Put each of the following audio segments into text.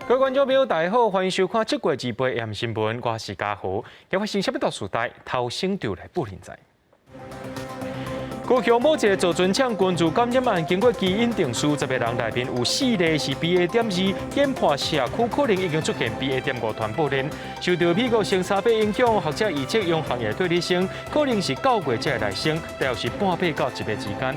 各位觀眾朋友，大家好，歡迎收看這月28 AM 新聞，我是嘉豪。今發生啥物大事代，頭先就來報您知。高雄某一個造船廠群聚感染案，經過基因定序，10個人內面有四例是 BA.2，研判社區可能已經出現 BA.5傳播鏈。受到美國升三八影響，學者預測陽行業對日升可能是9月才會來升，大約是半百到一月之間。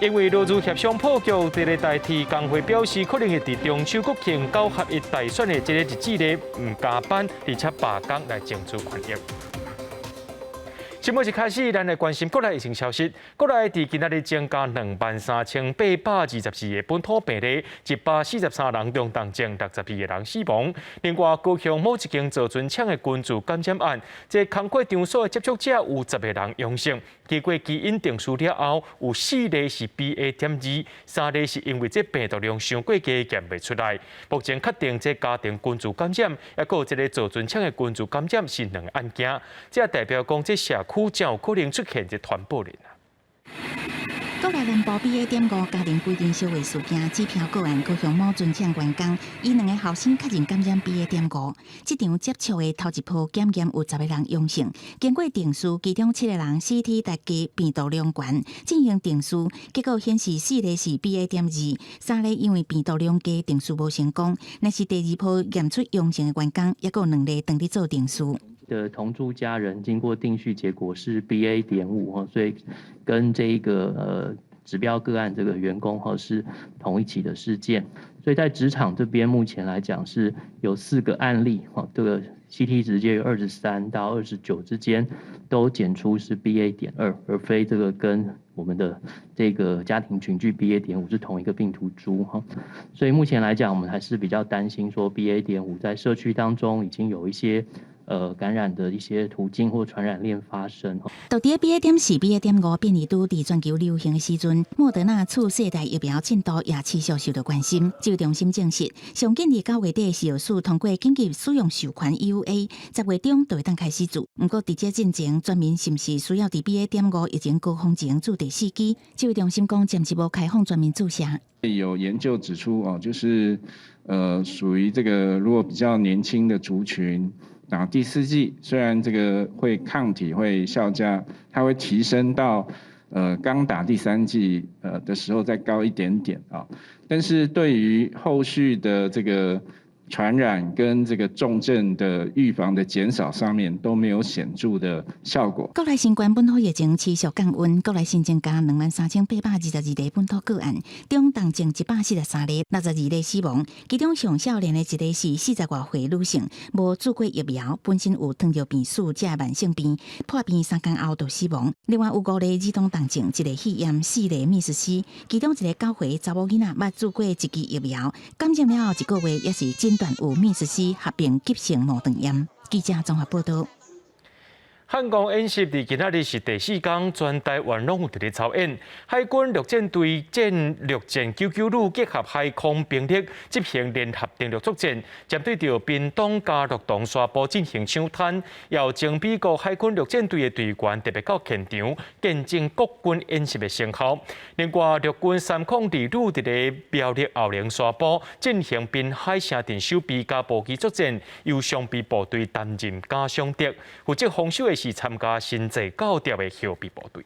因為勞資協商破局，這个代替工會表示，可能會佇中秋國慶九合一大選的這个日子咧，毋加班，而且罷工來爭取權益。新聞一開始，咱來關心國內疫情消息。國內佇今仔日增加23,824個本土病例，143人中重症，62個人死亡。另外，高雄某一間造船廠的群聚感染案，這工作場所的接觸者有10個人陽性，經過基因定序了後，有四例是 BA.2，三例是因為這病毒量傷過低驗袂出來。目前確定這家庭群聚感染，抑閣有這个造船廠的群聚感染是兩個案件，這代表講這社區真有可能出現這傳播鏈啊！國內南部 BA.5家庭規定小話事件指標個案，高雄某船廠員工，伊兩个後生確認感染 BA.5，這場接觸的頭一波檢驗有10個人陽性，經過定序，其中七個人 CT 值低，病毒量懸，進行定序，結果顯示四例是 BA.2，三例因為病毒量低定序無成功，若是第二波驗出陽性的員工，抑閣有兩例當佇做定序。的同住家人經過定序結果是 BA.5哈，所以跟這一個指標個案這個員工哈是同一起的事件，所以在職場這邊目前來講是有四個案例哈，這個 CT 值介於23到29之間都檢出是 BA.2，而非這個跟我們的這個家庭群聚 BA.5是同一個病毒株哈，所以目前來講，我們還是比較擔心說 BA.5在社區當中已經有一些感染的一些途徑或傳染鏈發生。到底 BA.4、BA.5變異株佇全球流行的時陣，莫德納次世代疫苗進度也持續受到關心。指揮中心證實，上緊佇9月底食藥署通過緊急使用授權 EUA，10月中就會當開始注。毋過佇這進前，全民是毋是需要佇 BA.5疫情高峰前注第四劑？指揮中心講，暫時無開放全民注射。有研究指出，哦，就是屬於這個如果比較年輕的族群，打第四劑，雖然這個會抗體會效價，它會提升到剛打第三劑的時候再高一點點啊，但是對於後續的這個傳染跟這個重症的預防的減少上面都沒有顯著的效果。國內新冠本土疫情持續降溫，國內新增加23,822例本土個案，中重症143例，62例死亡。其中上少年的一个是40外歲女性，無注過疫苗，本身有糖尿病史這慢性病，破病3工後就死亡。另外有五例兒童重症，一例肺炎，四例瀕死，其中一个9歲查某囡仔捌注過一劑疫苗，感染了後一個月也是診斷有瀕死合併急性盲腸炎。記者綜合報道。漢光演習佇今仔日是第四工，全台灣攏有佇咧操演。海軍陸戰隊戰陸戰99旅結合海空兵力執行聯合登陸作戰，針對著屏東嘉樂洞沙埔進行搶灘。邀請美國海軍陸戰隊的隊員特別到現場見證國軍演習的成效。另外，陸軍302旅佇咧苗栗後龍沙埔進行濱海城鎮守備佮步機作戰，由常備部隊擔任假想敵，負責防守的是參加新制教調的後備部隊。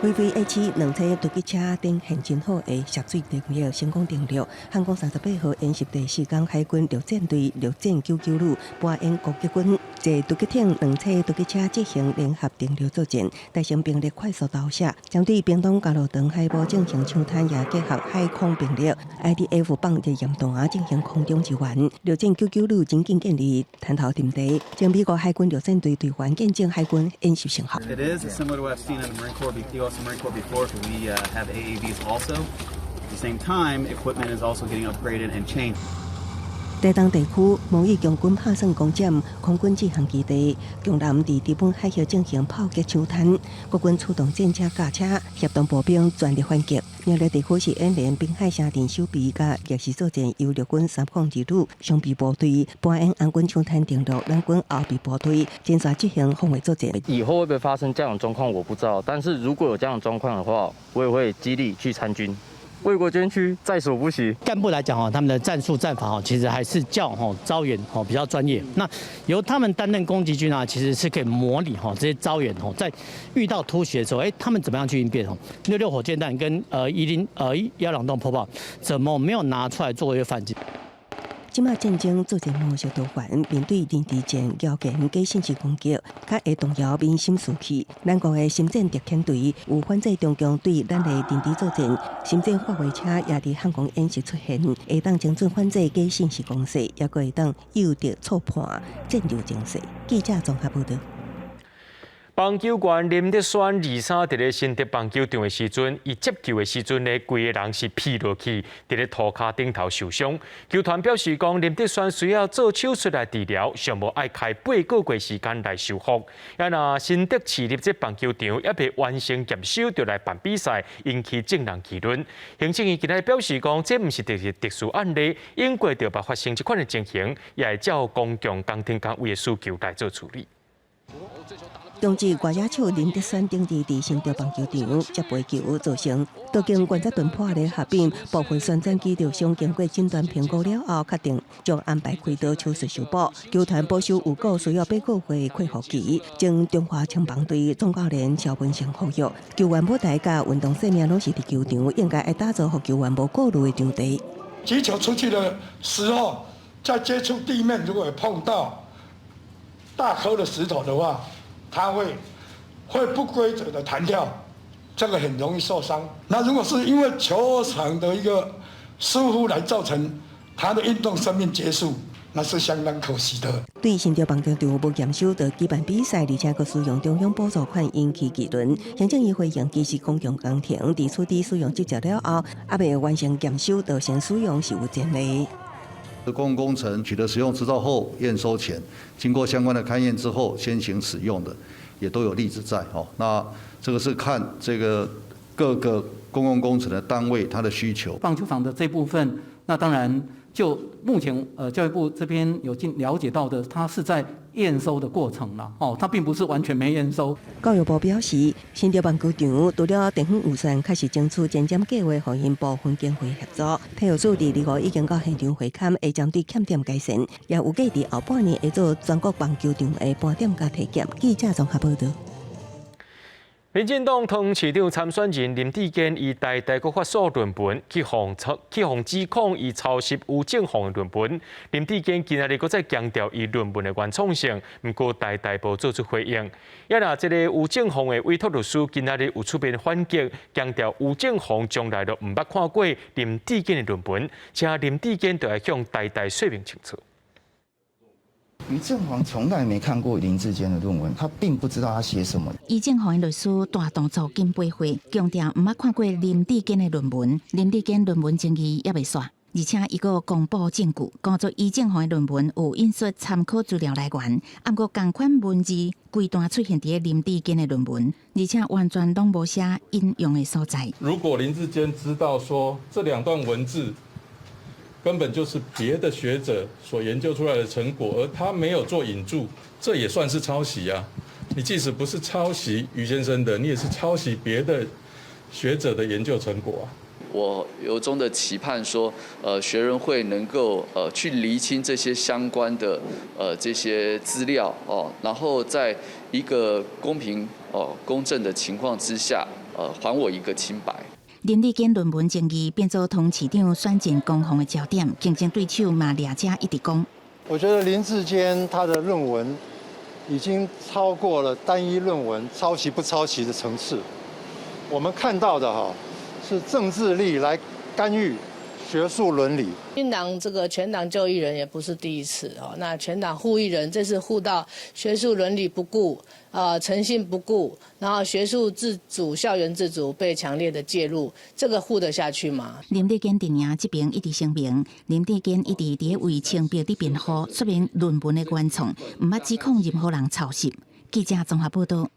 VVA-7兩車突擊車展現真好的涉水能力，成功登陸。漢光38號演習第四工，海軍陸戰隊陸戰99旅扮演攻擊軍，坐突擊艇兩車突擊車執行聯合登陸作戰，達成兵力快速投射，針對屏東嘉樂洞海埔進行搶灘，也結合海空兵力 IDF 放熱焰彈進行空中支援。陸戰九九旅緊緊建立灘頭陣地，將美國海軍陸戰隊隊員見證海軍演習成效。 It is similar to what I've seen in the Marine Corps, U.S. Marine Corps before, because we have AAVs also. At the same time, equipment is also getting upgraded and changed. 台東地區模擬共軍拍算攻佔空軍志航基地，共艦佇日本海域進行炮擊搶灘，國軍出動戰車、甲車協同步兵全力反擊。苗栗地區是演練濱海城鎮守備佮逆襲作戰，由陸軍302旅常備部隊扮演紅軍搶灘登陸，咱軍後備部隊前線執行防衛作戰。以後會不會發生這樣的狀況，我不知道。但是如果有這樣的狀況的話，我也會極力去參軍。為國捐軀在所不惜。幹部來講哦，他們的戰術戰法哦，其實還是較吼招員吼比較專業。那由他們擔任攻擊軍啊，其實是可以模擬吼這些招員吼在遇到突襲的時候，哎，他們怎麼樣去應變哦？66火箭彈跟101-12迫炮，怎麼沒有拿出來做一個反擊？這馬戰爭作戰模式多元，面對認知戰、謠言、假信息攻擊，較會動搖民心士氣。咱國的心戰特遣隊有反制中共對咱的認知作戰，心戰發威車也佇漢光演習出現，會當精準反制假信息攻勢，也閣會當誘敵錯判戰略情勢。記者綜合報導。棒球員林德軒二三佇咧新竹棒球場的時陣，伊接球的時陣呢，規个人是劈落去，佇咧塗跤頂頭受傷。球團表示講，林德軒需要做手術來治療，上無愛開八個月時間來修復。啊，若新竹市立這棒球場猶未完成驗收，就來辦比賽，引起眾人議論。行政院今日表示講，這毋是特殊案例，英國就捌發生這款的情形，也會照公共工程單位的需求來做處理。中職外野手林德軒頂日佇新竹棒球場接飛球造成多間關節盾破裂合併部分旋轉肌受傷，經過診斷評估了後，確定將安排開刀手術修補。球團保守有顧需要八個月恢復期。前中華青棒隊總教練蕭文成呼籲，球員舞台佮運動生命攏是佇球場，應該愛打造予球員無顧慮的場地。擊球出去的時候，在接觸地面，如果有碰到大顆的石頭的話，它會不規則的彈跳，這個很容易受傷。那如果是因為球場的一個疏忽來造成他的運動生命結束，那是相當可惜的。對新竹棒球場無驗收就舉辦比賽，而且閣使用中央補助款引起議論。行政院回應，其實公共工程佇取得使用執照了後，猶未完成驗收就先使用是有前例。公共工程取得使用執照後驗收前，經過相關的勘驗之後先行使用的，也都有例子在哦。那這個是看這個各個公共工程的單位它的需求。棒球場的這部分，那當然就目前教育部這邊有進了解到的，它是在驗收的過程啦，哦，它並不是完全沒驗收。教育部表示，新竹棒球場除了地方預算，確實爭取前瞻計劃，予𪜶部分經費協助。體育署佇2月已經到現場會勘，會針對欠點改善，也有計佇後半年會做全國棒球場的盤點佮體檢。記者綜合報導。民進黨桃園市長參選人林智堅，伊台大國法所論文去予指控伊抄襲吳政鴻的論文。林智堅今仔日閣再強調伊論文的原創性，毋過台大無做出回應。也若這个吳政鴻的委託律師今仔日有出面反擊，強調吳政鴻從來都毋捌看過林智堅的論文，請林智堅著愛向台大說明清楚。余正煌從來沒看過林智堅的論文，他並不知道他寫什麼。余正煌的律師大動作緊背會，強調毋捌看過林智堅的論文，林智堅論文爭議猶未煞，而且伊閣公布證據，講做余正煌的論文有引述參考資料來源，毋過仝款文字規段出現佇林智堅的論文，而且完全攏無寫引用的所在。如果林智堅知道說這兩段文字根本就是別的學者所研究出來的成果，而他沒有做引注，這也算是抄襲啊！你即使不是抄襲余先生的，你也是抄襲別的學者的研究成果啊！我由衷的期盼說，學倫會能夠去釐清這些相關的這些資料哦，然後在一個公平哦公正的情況之下，還我一個清白。林智堅論文爭議變做桃園市長選戰攻防的焦點，競爭對手嘛掠車一直講。我覺得林智堅他的論文已經超過了單一論文抄襲不抄襲的層次。我們看到的哈是政治力來干預學術倫理。民進黨這個全黨救一人也不是第一次哦，那全黨護一人，這次護到學術倫理不顧，誠信不顧，然後學術自主、校園自主被強烈的介入，這個護得下去嗎？林智堅陣營這邊一直聲明，林智堅一直佇為清白佇辯護，說明論文的原創，毋捌指控任何人抄襲。記者綜合報導。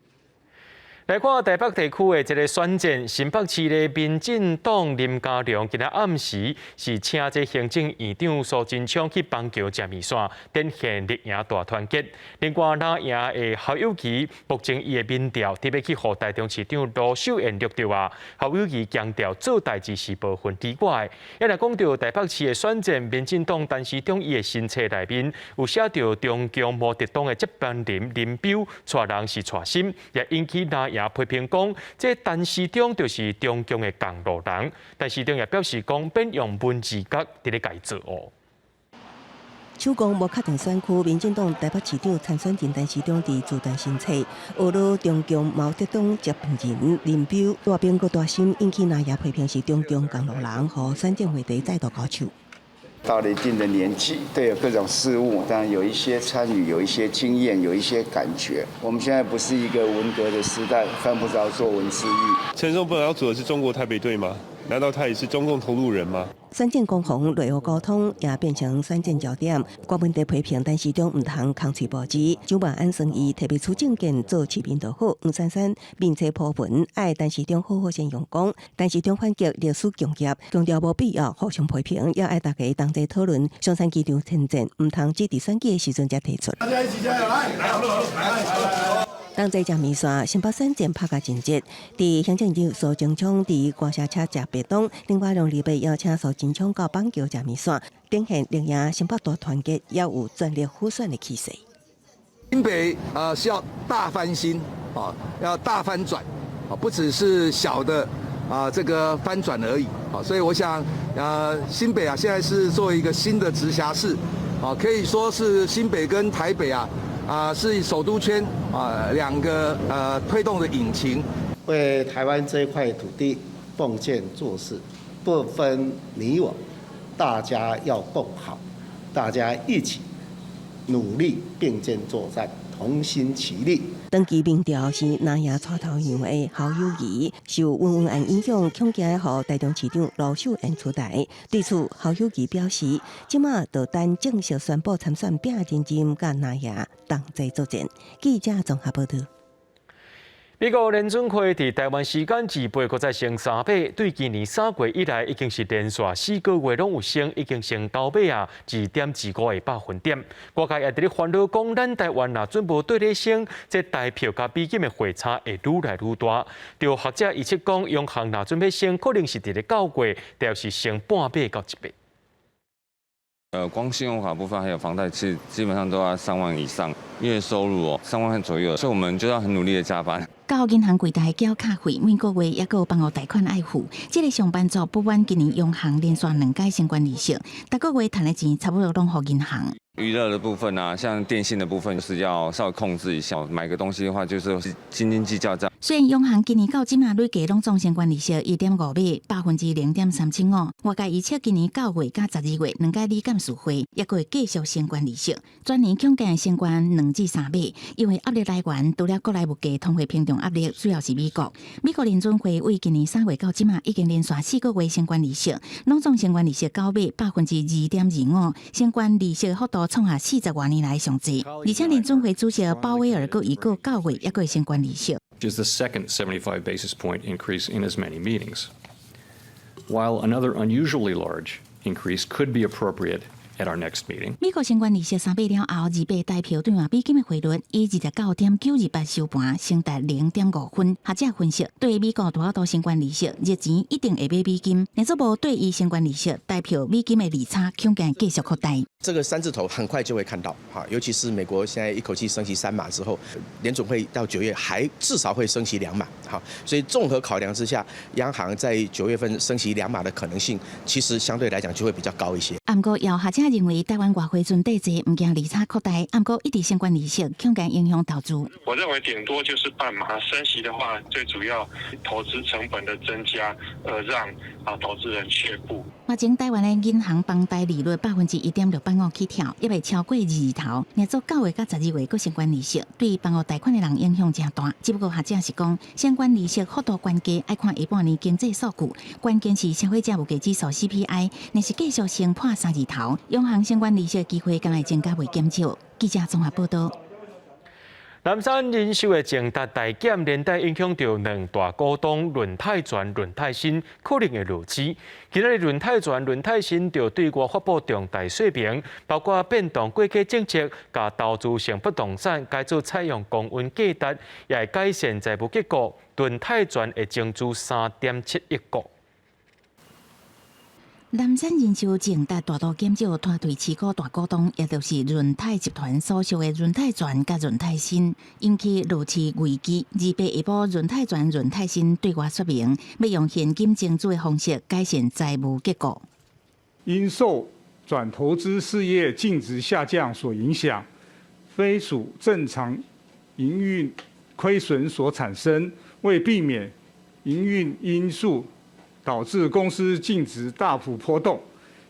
來看台北地區的這个選戰，新北市的民進黨林佳龍今仔暗時是請這行政院長蘇貞昌去板橋食麵線，展現綠營大團結。另外，藍營的侯友宜目前伊的民調特別去予台中市長盧秀燕掠著啊。侯友宜強調做代誌是無分敵我的。一來講著台北市的選戰，民進黨陳時中伊的新冊內面有寫著中共毛澤東的接班人林彪，帶人是帶心，也引起藍營批評講，這陳時中就是中共的共路人。陳時中也表示講，免用文字獄佇咧共伊做惡。首公無確定選區，民進黨台北市長參選人陳時中佇自傳新冊，呵咾中共毛澤東接班人林彪，帶兵閣帶心，引起藍營批評是中共共路人，予選戰話題再度高手。到了一定的年紀，對各種事物，當然有一些參與，有一些經驗，有一些感覺。我們現在不是一個文革的時代，犯不着做文字獄。陳松本來要組的是中國台北隊嗎？難道他也是中共同路人嗎？選戰攻防內幕溝通也變成選戰焦點。郭文地批評陳時中毋通空喙無字，蔣萬安算伊提袂出證件做市民就好。黃珊珊面冊鋪文愛陳時中好好先用功，陳時中反擊歷史共業，強調無必要互相批評，也愛大家同齊討論。松山機場參戰，毋通只佇選舉的時陣才提出。大家一起加油，來來來來！同齊食麵線，新北選戰拍甲真熱。佇行政院蘇貞昌佇歌聲車食便當，另外兩禮拜邀請蘇貞昌到板橋食麵線，展現綠營新北大團結，也有全力輔選的氣勢。新北是要大翻新啊，要大翻轉啊，不只是小的啊這個翻轉而已啊，所以我想新北啊，現在是作為一個新的直轄市啊，可以說是新北跟台北啊。啊，是首都圈啊，兩個推動的引擎，為台灣這塊土地奉獻做事，不分你我，大家要共好，大家一起努力並肩作戰，同心齊力。長期民調是藍營帶頭羊的侯友宜，受溫溫案影響，恐驚予台中市長盧秀燕取代。對此，侯友宜表示，這馬就等正式宣布參選，拼真金佮藍營同齊作戰。記者綜合報道。美國聯準會佇台灣時間28閣再升3碼，對今年3月以來已經是連續4個月攏有升，已經升九碼啊，2.25個百分點。外界也佇咧煩惱講，咱台灣若準無綴咧升，這台票佮美金的匯差會愈來愈大。著學者預測講，央行若準欲升，可能是佇咧9月，就是升半碼到一碼。光信用卡部分還有房貸，其實基本上都要3萬以上月收入哦，3萬塊左右，所以我們就要很努力的加班。到銀行櫃台繳卡費，每個月猶閣有房屋貸款愛付。這个上班族不滿今年央行連續兩擺升懸利息，逐個月趁的錢差不多攏予銀行。娛樂的部分啊，像電信的部分，就是要稍微控制一下。買個東西的話，就是斤斤計較這樣。雖然央行今年到這馬累計攏總升懸利息1.5碼，0.3725%，外界預測今年9月佮12月兩屆理監事會，猶閣會繼續升懸利息。全年恐驚升懸2至3碼，因為壓力來源除了國內物價通貨膨脹壓力，主要是美國。美國聯準會為今年3月到這馬已經連續4個月升懸利息，攏總升懸利息九碼2.25%，升懸利息幅度創下40外年來上濟。而且聯準會主席鮑威爾閣預告9月猶閣會升懸利息。 Is the second 75 basis point increase in as many meetings. While another unusually large increase could be appropriate at our next meeting. 美國升懸利息3碼了後，28台票兌換美金的匯率以29.928收盤，升達0.5分。學者分析，對美國大幅升懸利息，日錢一定會買美金，若是無對伊升懸利息，台票美金的利差恐驚繼續擴大。這個三字頭很快就會看到，哈，尤其是美國現在一口氣升息3碼之後，聯準會到9月還至少會升息2碼，哈，所以綜合考量之下，央行在9月份升息2碼的可能性，其實相對來講就會比較高一些。毋過，有學者認為台灣外匯存底濟，毋驚利差擴大。毋過，一直升懸利息，恐驚影響投資。我認為頂多就是半碼升息的話，最主要投資成本的增加，而讓投資人卻步。目前台灣的銀行房貸利率1.685%起跳，猶未超過二字頭。若做9月佮12月閣升懸利息，對房屋貸款的人影響誠大。只不過學者是講，升懸利息幅度懸低，愛看下半年經濟數據，關鍵是消費者物價指數 CPI，若是繼續升破三字頭，央行升懸利息的機會敢會增加袂減少。記者綜合報道。南山人壽的淨值大減，連帶影響著兩大股東潤泰全、潤泰新可能會落市。今仔日潤泰全、潤泰新就對外發布重大說明，包括變動會計政策，共投資性不動產改做採用公允價值，也會改善財務結構。潤泰全會增資3.7億股。南山人壽淨值大度減少，拖累持股大股東，也就是潤泰集團所屬的潤泰全佮潤泰新，引起落市危機。28下晡，潤泰全、潤泰新對外說明，欲用現金增資的方式改善財務結構。因受轉投資事業淨值下降所影響，非屬正常營運虧損所產生，為避免營運因素導致公司淨值大幅波動，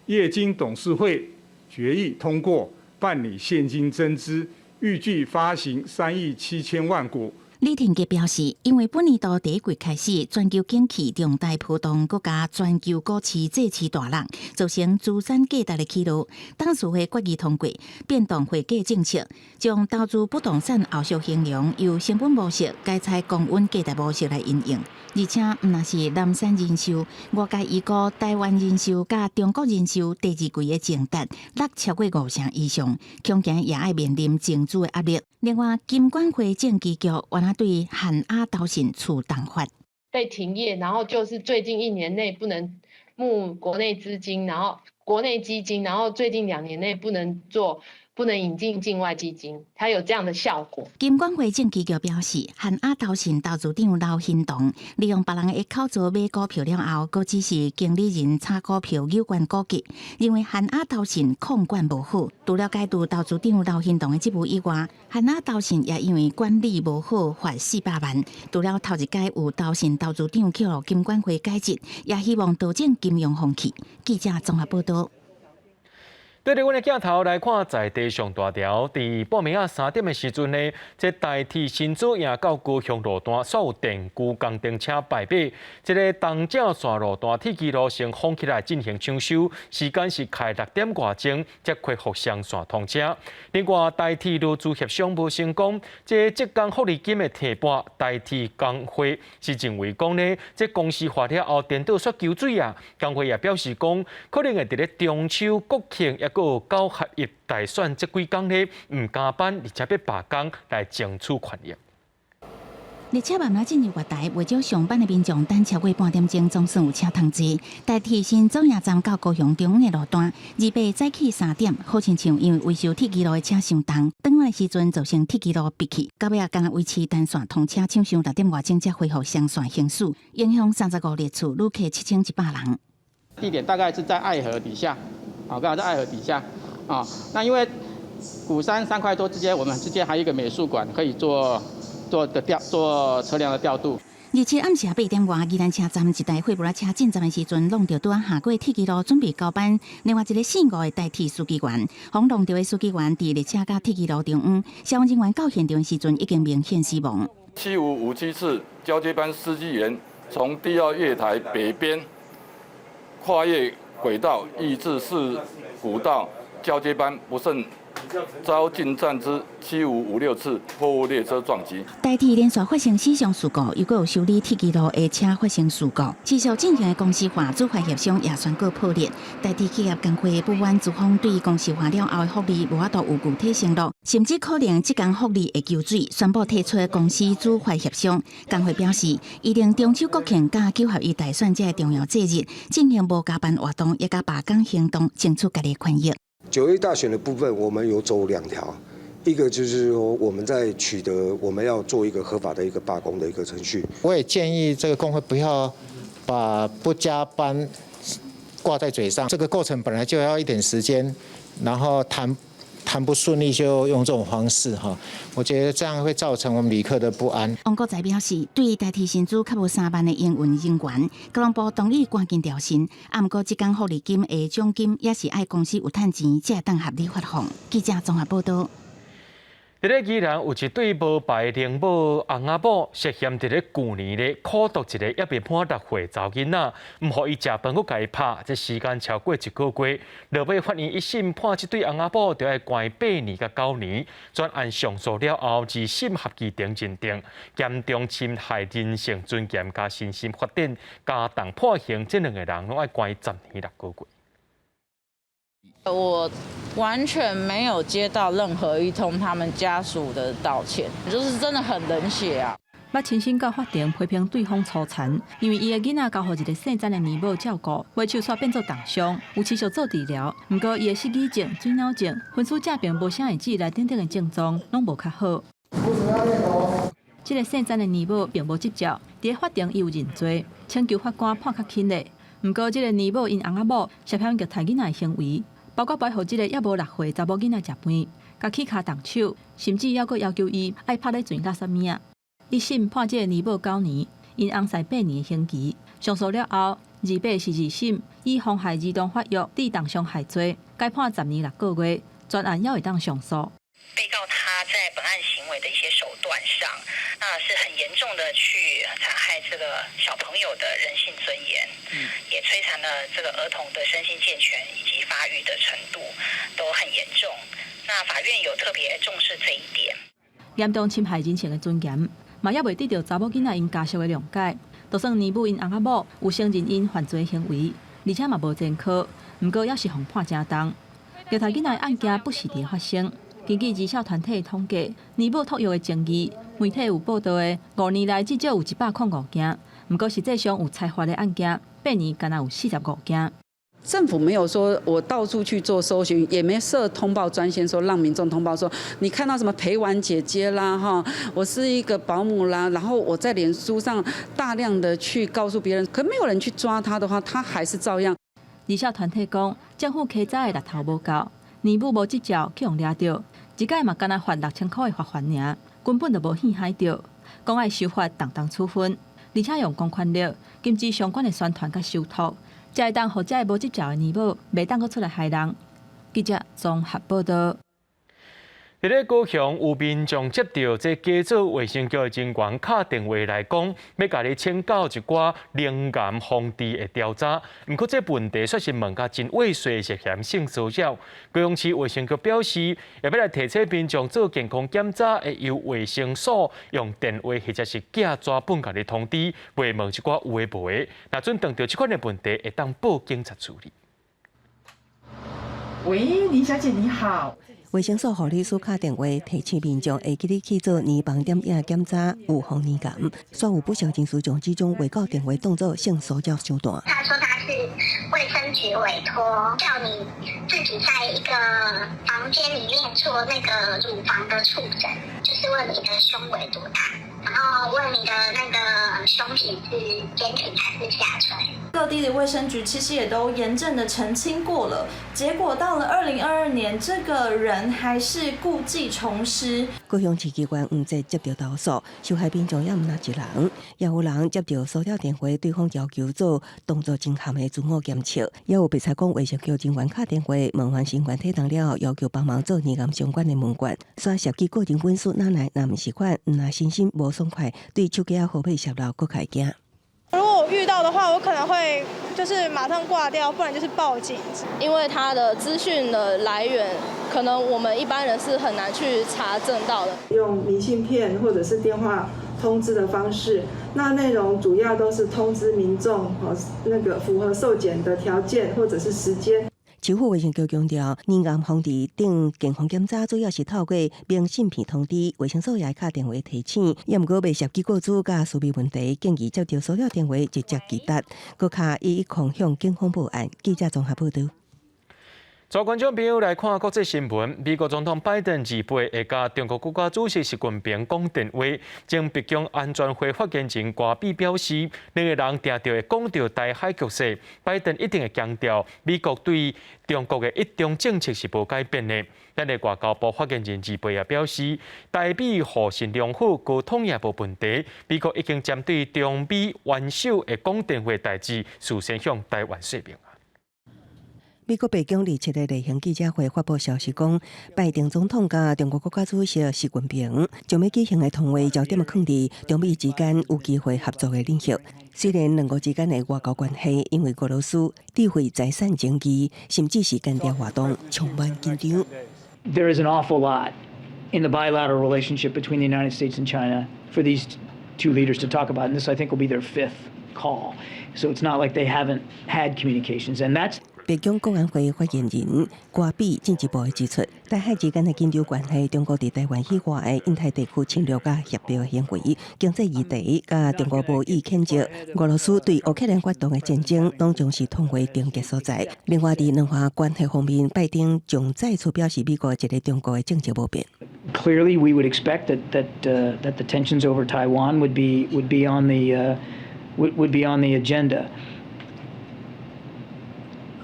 業經董事會決議通過辦理現金增資，預計發行3億7千萬股。李廷傑表示，因為本年度第一季開始，全球景氣重大波動，閣加全球股市債市大落，造成資產價值的起落。董事會決議通過變動會計政策，將投資不動產後續衡量由成本模式改採公允價值模式來應用。而且，毋但是南山人壽，外界預估台灣人壽佮中國人壽第二季的淨值落超過五成以上，恐驚也愛面臨增資的壓力。另外，金管會政治局原來對漢亞投信處重罰，被停業，然後就是最近一年內不能募國內資金，然後國內基金，然後最近2年內不能做。不能引進境外基金，它有這樣的效果。金管會證監局表示，漢亞投信投資長劉興棟利用別人的口座買股票了後，閣指示經理人炒股票有關股價，認為漢亞投信控管無好。除了解除投資長劉興棟的職務以外，漢亞投信也因為管理無好罰400萬。除了頭一擺有投信投資長去予金管會解職，也希望導正金融風氣。記者綜合報道。對著阮的鏡頭來看，在地上大條，佇半暝仔3點的時陣呢，這台鐵新竹營到高雄路段所有電龜工程車敗火，這个東正線路段鐵支路先封起來進行搶修，時間是開6點外鐘才恢復雙線通車。另外，台鐵勞資協商無成功，這職工福利金的提撥，台鐵工會是認為講呢，這公司化了後，顛倒煞求水啊。工會也表示講，可能會佇咧中秋、國慶抑閣有九合一大選這幾工呢，毋加班，而且欲罷工來爭取權益。列車慢慢進入月台，袂少上班的民眾等超過半點鐘，總算有車通坐。台鐵新竹營站到高雄中央的路段，28早起3點，好親像因為維修鐵支路的車傷重，轉彎的時陣造成鐵支路閉去，到尾仔干焦維持單線通車，搶修6點外鐘才恢復雙線行駛，影響35列次旅客7100人。地點大概是在愛河底下，啊，剛好在愛河底下，啊，那因為鼓山三塊多之間，我們之間還有一個美術館可以做車輛的調度。27暗時8點外，宜蘭車站一台貨物車進站的時陣，挵著拄仔下過鐵支路，準備交班。另外一个姓吳的台鐵書記員，予挵著的書記員佇列車佮鐵支路中央，消防人員到現場的時陣已經明顯死亡。7557次交接班司機員從第二月台北邊跨越軌道，欲至四股道交接班，不慎遭進站之7556次貨物列車撞擊。台鐵連續發生死傷事故，又閣有修理鐵支路的車發生事故，持續進行的公司化主發協商也宣告破裂。台鐵企業工會不滿資方對公司化了後的福利無法度有具體承諾，甚至可能職工福利會求水，宣布退出公司主發協商。工會表示，預定中秋國慶佮九合一大選這个重要節日進行無加班活動，抑佮罷工行動，爭取家己的權益。 9月大選的部分，我們有走兩條，一個就是說我們在取得我們要做一個合法的一個罷工的一個程序。我也建議這個工會不要把不加班掛在嘴上，這個過程本來就要一點時間，然後談不順利就用這種方式哈，我覺得這樣會造成我們旅客的不安。王國材表示，對台鐵薪資較無3萬的營運人員，交通部同意趕緊調薪，啊，毋過職工福利金的獎金也是愛公司有趁錢，才會當合理發放。記者綜合報道。佇咧宜蘭有一對無牌靈母翁仔某涉嫌佇咧舊年咧苦毒一個猶未滿六歲查某囡仔，毋予伊食飯，閣共伊拍，這時間超過一個月。落尾法院一審判這對翁仔某著愛關八年佮九年，全案上訴了後，二審合議庭認定嚴重侵害人性尊嚴佮身心發展，加重判刑，這兩个人攏愛關10年6個月。我完全沒有接到任何一通他們家屬的道歉，就是真的很冷血啊！捌親身到法庭批評對方粗殘，因為伊的囡仔交予一个姓曾的奶母照顧，袂手煞變做凍傷，有持續做治療。毋過伊的失語症、水腦症、昏死這病無啥會記來等等的症狀，攏無較好。這个姓曾的奶母並無執照，佇咧法庭伊有認罪，請求法官判較輕的。毋過這个奶母𪜶翁仔某涉嫌虐待囡仔的行為。包括袂予這个猶無六歲查某囡仔食飯，共起跤動手，甚至猶閣要求伊愛拍咧轉垃圾物仔。一審判這个奶母九年，𪜶翁婿八年的刑期。上訴了後，28是二審，以妨害兒童發育致重傷害罪，改判10年6個月，全案猶會當上訴。被告他在本案行為的一些手段上，那是很嚴重的去殘害這個小朋友的人性尊嚴，也摧殘了這個兒童的身心健全以及發育的程度都很嚴重。那法院有特別重視這一點。嚴重侵害人性的尊嚴，嘛猶未得到查某囡仔𪜶家屬的諒解。就算奶母𪜶翁仔某有承認𪜶犯罪行為，而且嘛無前科，毋過猶是予判誠重。虐待囡仔的案件不時佇發生。根據兒少團體統計，奶母託育的爭議，媒體有報道的，5年來至少有105件，毋過實際上有裁罰的案件，8年干焦有45件。政府沒有說我到處去做搜尋，也沒設通報專線，說讓民眾通報說你看到什麼陪玩姐姐啦，哈，我是一個保姆啦，然後我在臉書上大量的去告訴別人，可沒有人去抓他的話，他還是照樣。兒少團體講，政府稽查的力頭無夠，奶母無執照去予掠著，一擺嘛干焦罰6000箍的罰鍰爾，根本就無戲海著。講愛修法重重處分，而且用公權力禁止相關的宣傳佮受託，才會當予這个無執照的奶母袂當閣出來害人。記者綜合報道。佇咧高雄有民眾接著這假做衛生局的人員敲電話來講，欲共你請教一寡乳癌防治的調查。毋過這問題煞是問甲真猥褻，涉嫌性騷擾。高雄市衛生局表示，欲來提醒民眾做健康檢查，會由衛生所用電話或者是寄紙本共你通知，袂問這寡有的無的。若準碰著這款的問題，會當報警察處理。喂，林小姐你好。衛生所護理師敲電話提醒民眾會記得去做乳房點影檢查，預防乳癌。煞有不肖人士將這種話到電話當做性騷擾手段。他說他是衛生局委託，叫你自己在一個房間裡面做那個乳房的觸診，就是問你的胸圍多大，然後問你的那個胸體是堅挺還是下垂。各地的衛生局其實也都嚴正的澄清過了，結果到了2022年，這個人還是故技重施。高雄市機關毋只接著投訴，受害民眾也毋但一人，也有人接著騷擾電話，對方要求做動作真含的自我檢測，也有白賊講衛生局人員敲電話問完身懸體重了後，要求幫忙做乳癌相關的問卷，煞涉及個人隱私，哪來若毋是款，毋但身心無爽快，對手機仔號碼洩露，閣較會驚。如果我遇到的話，我可能會就是馬上掛掉，不然就是報警。因為他的資訊的來源，可能我們一般人是很難去查證到的。用明信片或者是電話通知的方式，那內容主要都是通知民眾，那個符合受檢的條件或者是時間。市府衛生局強調，乳癌防治等健康檢查主要是透過明信片通知，衛生所也會敲電話提醒。也毋過袂涉及個資佮私密問題，建議接著騷擾電話直接拒絕，閣敲110向警方報案。記者綜合報導。全觀眾朋友來看國際新聞，美國總統拜登28會佮中國國家主席習近平講電話。前白宮安全會發言人戈比表示，兩个人定定會講著台海局勢，拜登一定會強調美國對中國的一中政策是無改變的。咱的外交部發言人28也表示，台美互信良好，溝通也無問題。美國已經針對中美元首會講電話代誌，事先向台灣說明。美國白宮27日例行記者會發布消息講，拜登總統佮中國國家主席習近平將欲舉行的通話焦點囥佇中美之間有機會合作的領域。雖然兩國之間的外交關係因為俄羅斯智慧財產爭議，甚至是間諜活動充滿緊張。 There is an awful lot in the bilateral relationship between the United States and China for these two leaders to talk about, and this, I think, will be their fifth call. So it's not like they haven't had communications, and that's 白宮國安會發言人戈比進一步指出，台海之間的緊張關係，中國佇台灣以外的印太地區侵略佮協調行為，經濟議題佮中國無意譴責俄羅斯對烏克蘭發動的戰爭，攏將是通話症結所在。另外，佇兩岸關係方面，拜登將再次表示美國一個中國的政策無變。 Clearly, we would expect that the tensions over Taiwan would be on the agenda.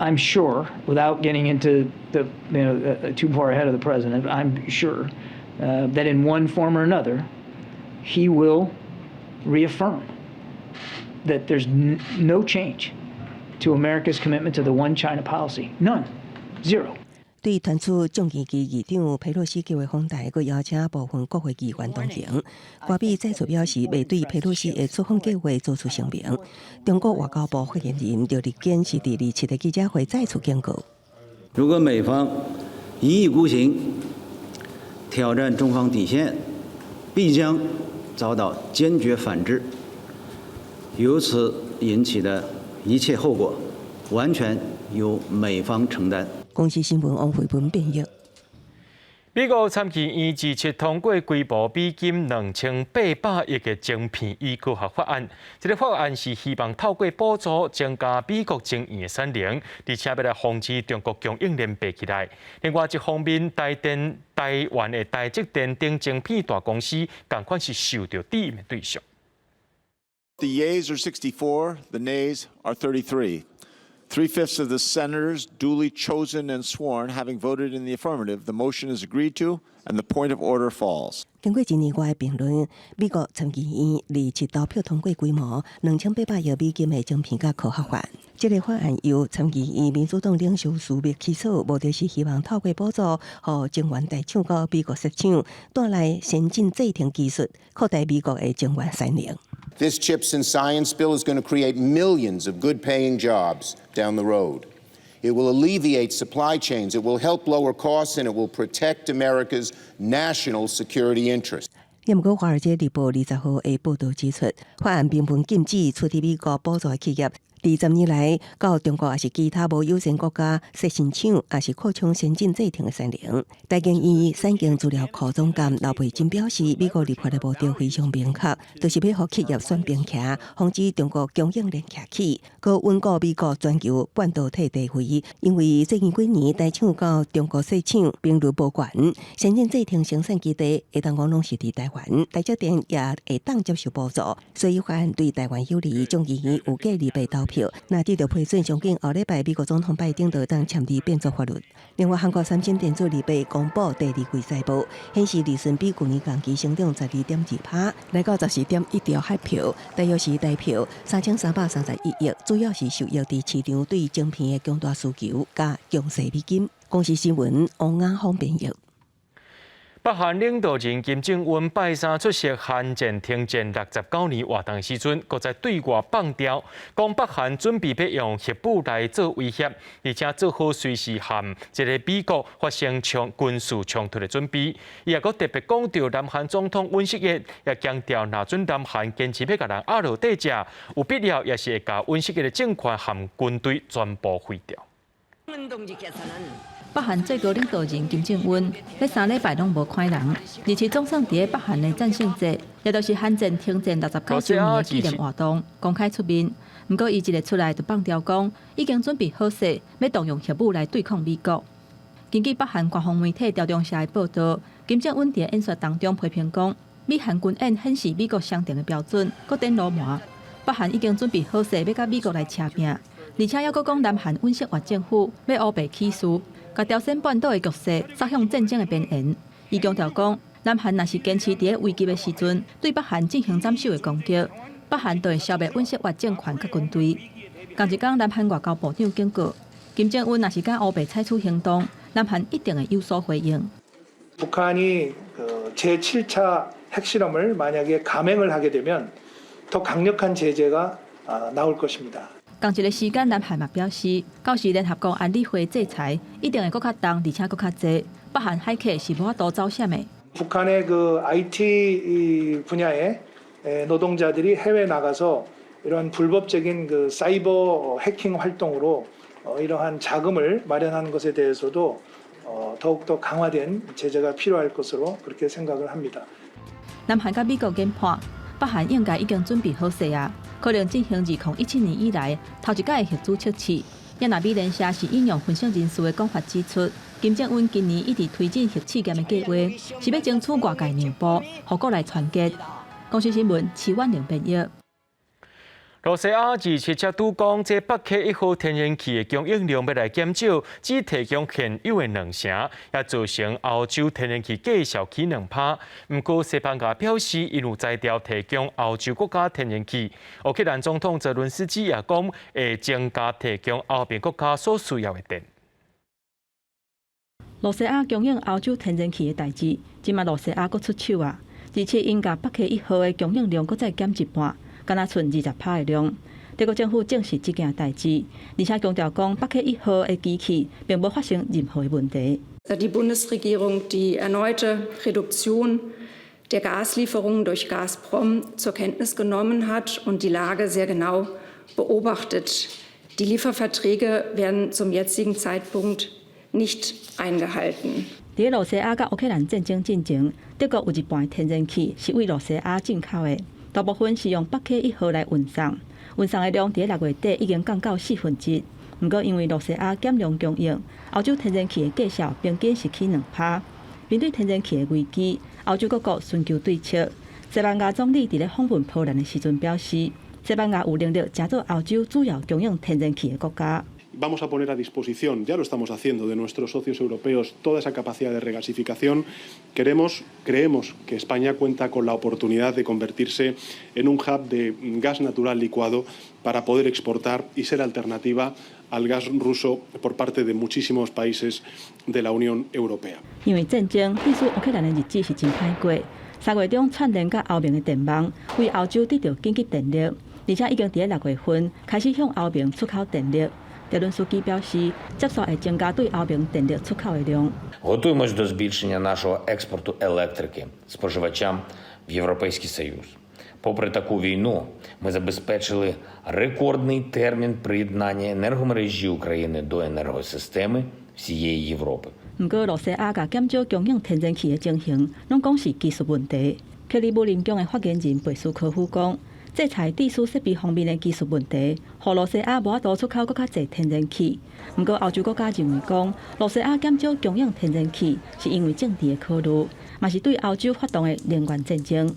I'm sure, without getting into the you know too far ahead of the president, I'm sure that in one form or another, he will reaffirm that there's no change to America's commitment to the one China policy. None. Zero. 對傳出眾議院議長佩洛西計畫訪台，閣邀請部分國會議員同行。戈比再次表示，袂對佩洛西的出訪計劃做出聲明。中國外交部發言人趙立堅是佇27日記者會再次警告：如果美方一意孤行，挑戰中方底線，必將遭到堅決反制。由此引起的一切後果，完全由美方承擔。公視新聞王慧文編譯。美國參議院27通過規模美金2800億的晶片與科學法案。這個法案是希望透過補助增加美國晶圓的產能，而且欲來防止中國供應鏈爬起來。另外一方面，台電、台灣的台積電等晶片大公司，仝款是受著指控的對象。 The yeas are 64, the nays are 33. Three-fifths of the senators duly chosen and sworn having voted in the affirmative, the motion is agreed to and the point of order falls. 經過一年外的辯論，美國參議院27投票通過規模2800億美金的晶片佮科學法案。這個法案由參議院民主黨領袖舒默起草，目的是希望透過補助，予晶圓大廠到美國設廠，帶來先進製程技術，擴大美國的晶圓產能。 This CHIPS and Science bill is going to create millions of good-paying jobs down the road. It will alleviate supply chains, it will help lower costs, and it will protect America's national security interests. 毋過，《華爾街日報》20號的報導指出，法案明文禁止取得美國補助的企業，佇10年內到中國抑是其他無友善國家設新廠，抑是擴充先進製程的產能。台經院產經資料庫總監劉培珍表示，美國立法的目的非常明確，就是欲予企業選邊徛，防止中國供應鏈徛起，閣穩固美國全球半導體地位。因為最近幾年台廠到中國設廠頻率無懸，先進製程生產基地會當講攏是佇台灣，台積電也會當接受補助，所以法案對台灣有利。眾議院預計28投票，若得著批准，上緊後禮拜美國總統拜登就會當簽字變做法律。另外，韓國三星電子28公布第二季財報，顯示利潤比舊年同期成長12.2%，來到14.1兆韓票，大約是台票3331億，主要是受益佇市場對晶片的強大需求佮強勢美金。公視新聞王亞峰編譯。北韓領導人金正恩拜三出席韓戰停戰69年活動的時陣，閣再對外放調，講北韓準備欲用核武來做威脅，而且做好隨時和這个美國發生衝軍事衝突的準備。伊也閣特別講著南韓總統尹錫悅，也強調，若準南韓堅持欲共人壓落底食，有必要也是會共尹錫悅的政權和軍隊全部廢掉。北韓最高領導人金正恩，這3禮拜攏無看人，而且總算佇咧北韓的戰勝節，也就是韓戰停戰69週年的紀念活動，公開出面。毋過，伊一个出來就放調講，已經準備好勢，欲動用核武來對抗美國。根據北韓官方媒體朝中社的報導，金正恩佇演說當中批評講，美韓軍演顯示美國雙重的標準，閣展魯蠻。北韓已經準備好勢，欲佮美國來捙拚，而且猶閣講南韓尹錫悅政府欲烏白起事，共朝鮮半島的局勢推向戰爭的邊緣。伊強調講，南韓若是堅持佇咧危急的時陣對北韓進行斬首的攻擊，北韓就會消滅尹錫悅政權佮軍隊。仝一工，南韓外交部長警告，金正恩若是敢烏白採取行動，南韓一定會有所回應。 북한이 제7차 핵실험을 만약에 감행을 하게 되면 더 강력한 제재가 나올 것입니다. 仝一个時間，南韓嘛表示，到時聯合國安理會制裁一定會閣較重，而且閣較濟。北韓駭客是無法度走閃的。 북한의 그 IT 분야의 노동자들이 해외 나가서 이런 불법적인 그 사이버 해킹 활동으로 이러한 자금을 마련한 것에 대해서도 더욱더 강화된 제재가 필요할 것으로 그렇게 생각을 합니다. 南韓佮美國研判，北韓應該已經準備好勢啊，可能進行2017年以來頭一擺的核子測試。也若美聯社是引用分析人士的講法指出，金正恩今年一直推進核試驗的計劃，是欲爭取外界讓步，予國內團結。公視新聞，徐婉玲編譯。羅西亞27才拄講，這北溪一號天然氣的供應量欲來減少，只提供現有的兩成，也造成歐洲天然氣價數起2%。毋過西班牙表示，𪜶有才調提供歐洲國家天然氣。烏克蘭總統澤倫斯基也講，會增加提供歐盟國家所需要的電。羅西亞供應歐洲天然氣的代誌，這馬羅西亞閣出手啊！而且𪜶共北溪一號的供應量閣再減一半。敢若賰20%的量。德國政府證實這件代誌，而且強調講北溪一號的機器並無發生任何的問題。 Die Bundesregierung die erneute Reduktion der Gaslieferungen durch Gazprom zur Kenntnis genommen hat und die Lage sehr genau beobachtet. Die Lieferverträge werden zum jetzigen Zeitpunkt nicht eingehalten. 佇羅西亞佮烏克蘭戰爭進前，德國有一半天然氣是對羅西亞進口的。大部分是用北溪一號來運送，運送的量佇6月底已經降到四分之一。毋過因為羅西亞減量供應，歐洲天然氣的價數平均是起2%。面對天然氣的危機，歐洲各國尋求對策。西班牙總理佇咧訪問波蘭的時陣表示，西班牙有能力成做歐洲主要供應天然氣的國家。 Vamos a poner a disposición, ya lo estamos haciendo, de nuestros socios europeos toda esa capacidad de regasificación. Queremos, creemos que España cuenta con la oportunidad de convertirse en un hub de gas natural licuado para poder exportar y ser alternativa al gas ruso por parte de muchísimos países de la Unión Europea. 因為戰爭，對烏克蘭的日子是真歹過。3月中串聯佮歐盟的電網，為歐洲得著緊急電力，而且已經佇咧6月份開始向歐盟出口電力。澤倫斯基表示，接續會增加對歐盟電力出口的量。 Готуємось до збільшення нашого експорту електрики споживачам в Європейський Союз. Попри таку війну, ми забезпечили рекордний термін приєднання енергомережі України до енергосистеми всієї Європи. 毋過，羅西亞共減少供應天然氣的情形，攏講是技術問題。克里姆林宮的發言人貝斯科夫講，制裁致使設備方面的技術問題，予羅西亞無法度出口閣較濟天然氣。毋過，歐洲國家認為講，羅西亞減少供應天然氣是因為政治的考慮，嘛是對歐洲發動的能源戰爭。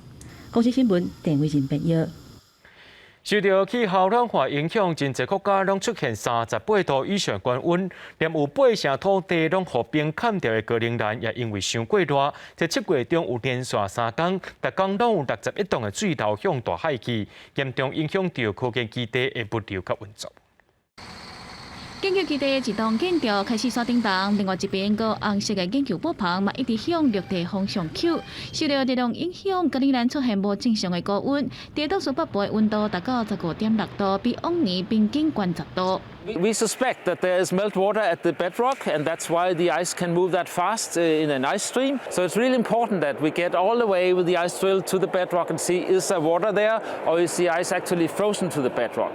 公視新聞，鄭偉仁編譯。受著氣候暖化影響，真濟國家攏出現38度以上高溫，連有八成土地攏予冰崁著的格陵蘭也因為傷過熱，在7月中有連續3工，逐工攏有61噸的水流向大海去，嚴重影響著科研基地的物流佮運作。研究基地一棟建築開始煞頂動，另外一邊閣紅色的研究布棚嘛，一直向陸地方向抾。受著熱浪影響，格陵蘭出現無正常的高溫，佇倒數北部的溫度達到15.6度，比往年平均懸10度。 We suspect that there is meltwater at the bedrock, and that's why the ice can move that fast in an ice stream. So it's really important that we get all the way with the ice drill to the bedrock and see, is there water there, or is the ice actually frozen to the bedrock?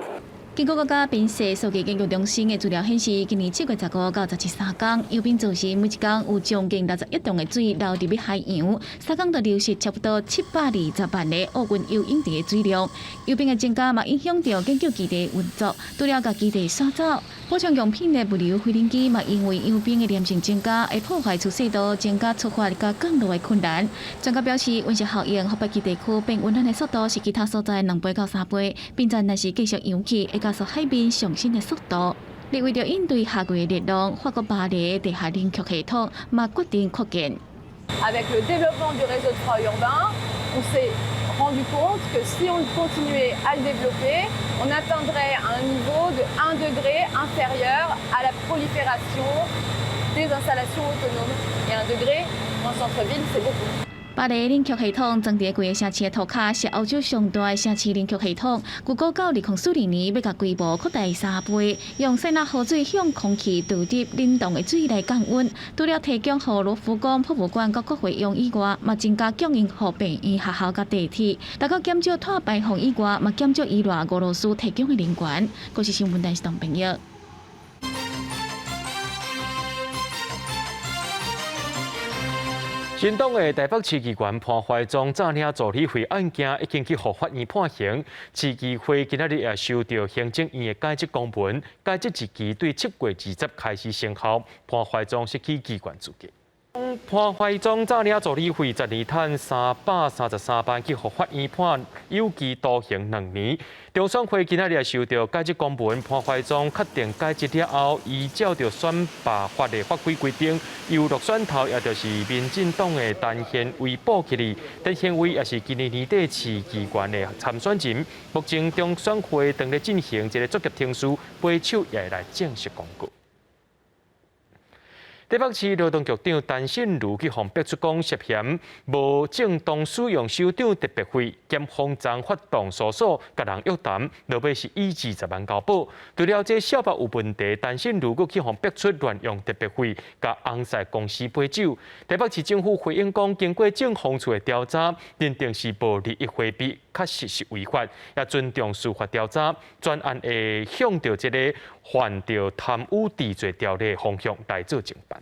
根據國家冰雪數據研究中心的資料顯示，今年7月15到17三工，融冰造成每一工有將近61噸的水流入去海洋，三工就流失差不多720萬個奧運游泳池的水量。融冰的增加嘛，影響著研究基地運作，除了共基地徙走，補充樣品的物流飛行機嘛，因為融冰的黏性增加，會破壞出雪道，增加出發佮降落的困難。專家表示，溫室效應，予北極地區變溫暖的速度是其他所在2倍到3倍，冰層若是繼續融去，會加速海面上升的速度。為著應對夏季的熱浪，法國巴黎地下冷卻系統嘛決定擴建。 Avec le développement du réseau de froid urbain, on s'est rendu compte que si on continuait à le développer, On atteindrait un niveau de 1 degré inférieur à la prolifération des installations autonomes. Et 1 degré en centre-ville, c'est beaucoup. 巴黎冷卻系統裝佇規个城市的塗跤，是歐洲上大的城市冷卻系統。據估到2040年欲共規模擴大3倍，用塞納河水向空氣導入冷凍的水來降溫。除了提供予羅浮宮、博物館佮國會用以外，嘛增加供應予病院、學校佮地鐵。達到減少碳排放以外，嘛減少依賴俄羅斯提供的能源。國視新聞台是董朋友。新黨的台北市議員潘懷宗詐領助理費案件已經去予法院判刑，市議會今仔日也收到行政院的解職公文，解職日期對7月20開始生效，潘懷宗失去議員資格。潘懷宗詐領助理費，十年趁333萬，去予法院判有期徒刑2年。中選會今仔日也收到解職公文，潘懷宗確定解職了後，依照著選罷法的法規規定，由落選頭，也就是民進黨的陳憲威補起來。陳憲威也是今年年底市議員的參選人。目前中選會正咧進行這个作業程序，掰手也會來正式公告。台北市勞動局長陳信如去予逼出講涉嫌無正當使用首長特別費，檢方昨發動訴訟，共人約談，落尾是以20萬交保。除了這小白有問題，陳信如閣去予逼出亂用特別費，共紅賽公司買酒。台北市政府回應講，經過政風處的調查，認定是無利益迴避，確實是違法，也尊重司法調查，專案會向著這个犯著貪污治罪條例方向來做偵辦。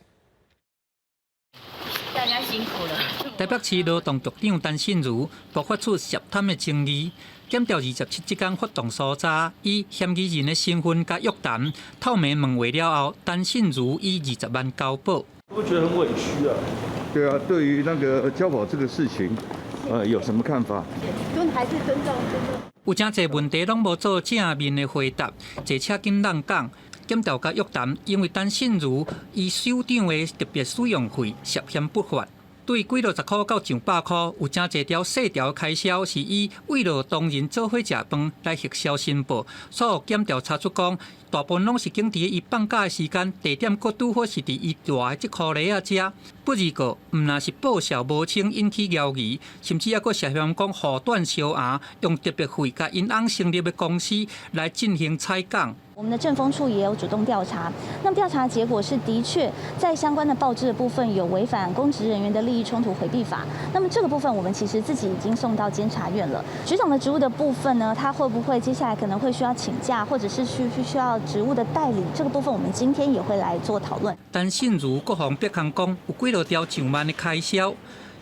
大家辛苦了。台北市勞動局長陳信如爆發出涉貪的爭議，檢調27職工發動搜查，以嫌疑人的身份佮約談，透明問話了後，陳信如以20萬交保。會覺得很委屈啊？對啊，對於那個交保這個事情，有什麼看法？尊還是尊重尊重。有誠濟問題攏無做正面的回答，坐車緊人講。檢調佮約談，因為陳信如伊首長的特別使用費涉嫌不法，對幾落十箍到上百箍，有誠濟條細條開銷是以慰勞同仁做伙食飯來核銷申報，所以檢調查出講，大部分攏是經佇伊放假的時間、地點，閣拄好是佇伊蹛的這箍犁仔遮。不二個，毋但是報數無清引起懷疑，甚至猶閣涉嫌講護短相尪，用特別費共𪜶翁成立的公司來進行採購。我們的政風處也有主動調查，那麼調查結果是的確在相關的報支的部分有違反公職人員的利益衝突迴避法。那麼這個部分我們其實自己已經送到監察院了。局長的職務的部分呢，他會不會接下來可能會需要請假，或者是需要職務的代理？這個部分我們今天也會來做討論。陳信如閣予逼供講，有幾落條上萬的開銷，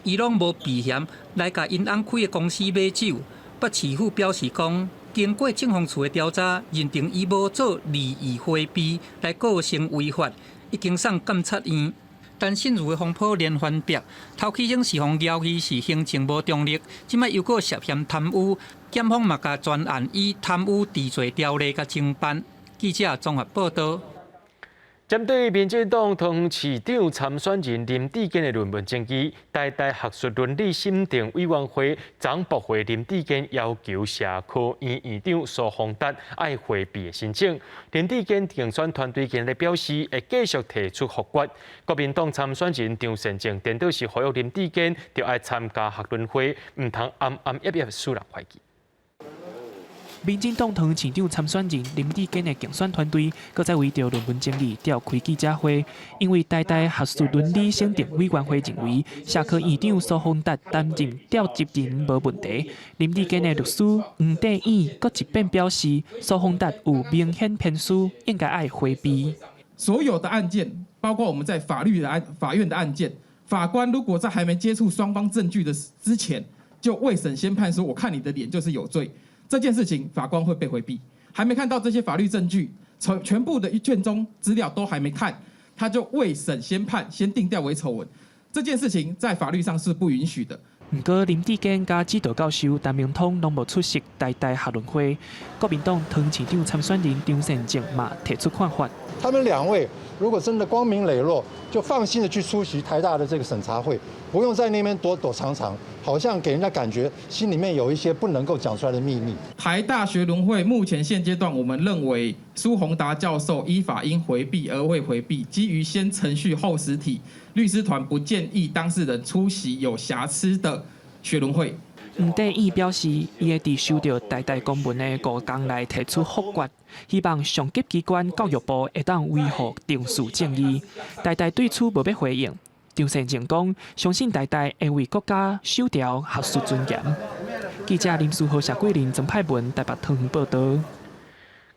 伊攏無避嫌來共𪜶翁開的公司買酒。北市府表示講，經過政風處的調查，認定伊無做利益迴避來構成違法，已經送監察院。陳信如的風波連環爆，頭起先是予懷疑是行政無中立，這擺又閣涉嫌貪污，檢方嘛共專案以貪污治罪條例共偵辦。記者綜合報道。針對民進黨桃園市長參選人林智堅的論文爭議，台大學術倫理審定委員會昨駁回林智堅要求社科院院長蘇宏達愛迴避的申請。林智堅競選團隊今日表示，會繼續提出複決。國民黨參選人張善政顛倒是呼籲林智堅著愛參加學倫會，毋通暗暗掖掖使人懷疑。民進黨桃園市長參選人林智堅的競選團隊，閣再為著論文爭議召開記者會，因為台大學術倫理審定委員會認為，社科院長蘇宏達擔任召集人無問題。林智堅的律師黃帝遠閣一遍表示，蘇宏達有明顯偏私，應該愛迴避。所有的案件，包括我們在法律的案、法院的案件，法官如果在還沒接觸雙方證據的之前，就未審先判，說我看你的臉就是有罪。這件事情法官會被迴避，還沒看到這些法律證據，全部的卷宗資料都還沒看，他就未審先判，先定調為醜聞。這件事情在法律上是不允許的。毋過林智堅佮指導教授陳明通攏無出席台大學倫會，國民黨桃園市長參選人張善政嘛提出看法。他們兩位如果真的光明磊落，就放心的去出席台大的這個審查會，不用在那邊躲躲藏藏，好像給人家感覺心裡面有一些不能夠講出來的秘密。台大學倫會目前現階段，我們認為蘇宏達教授依法應迴避而未迴避，基於先程序後實體，律師團不建議當事人出席有瑕疵的學倫會。吳敦義表示，伊會佇收到台大公文的五工內提出複決，希望上級機關教育部會當維護程序正義。台大對此無欲回應。張善政講，相信台大會為國家守牢學術尊嚴。記者林書豪、謝桂林、曾派文台北桃園報導。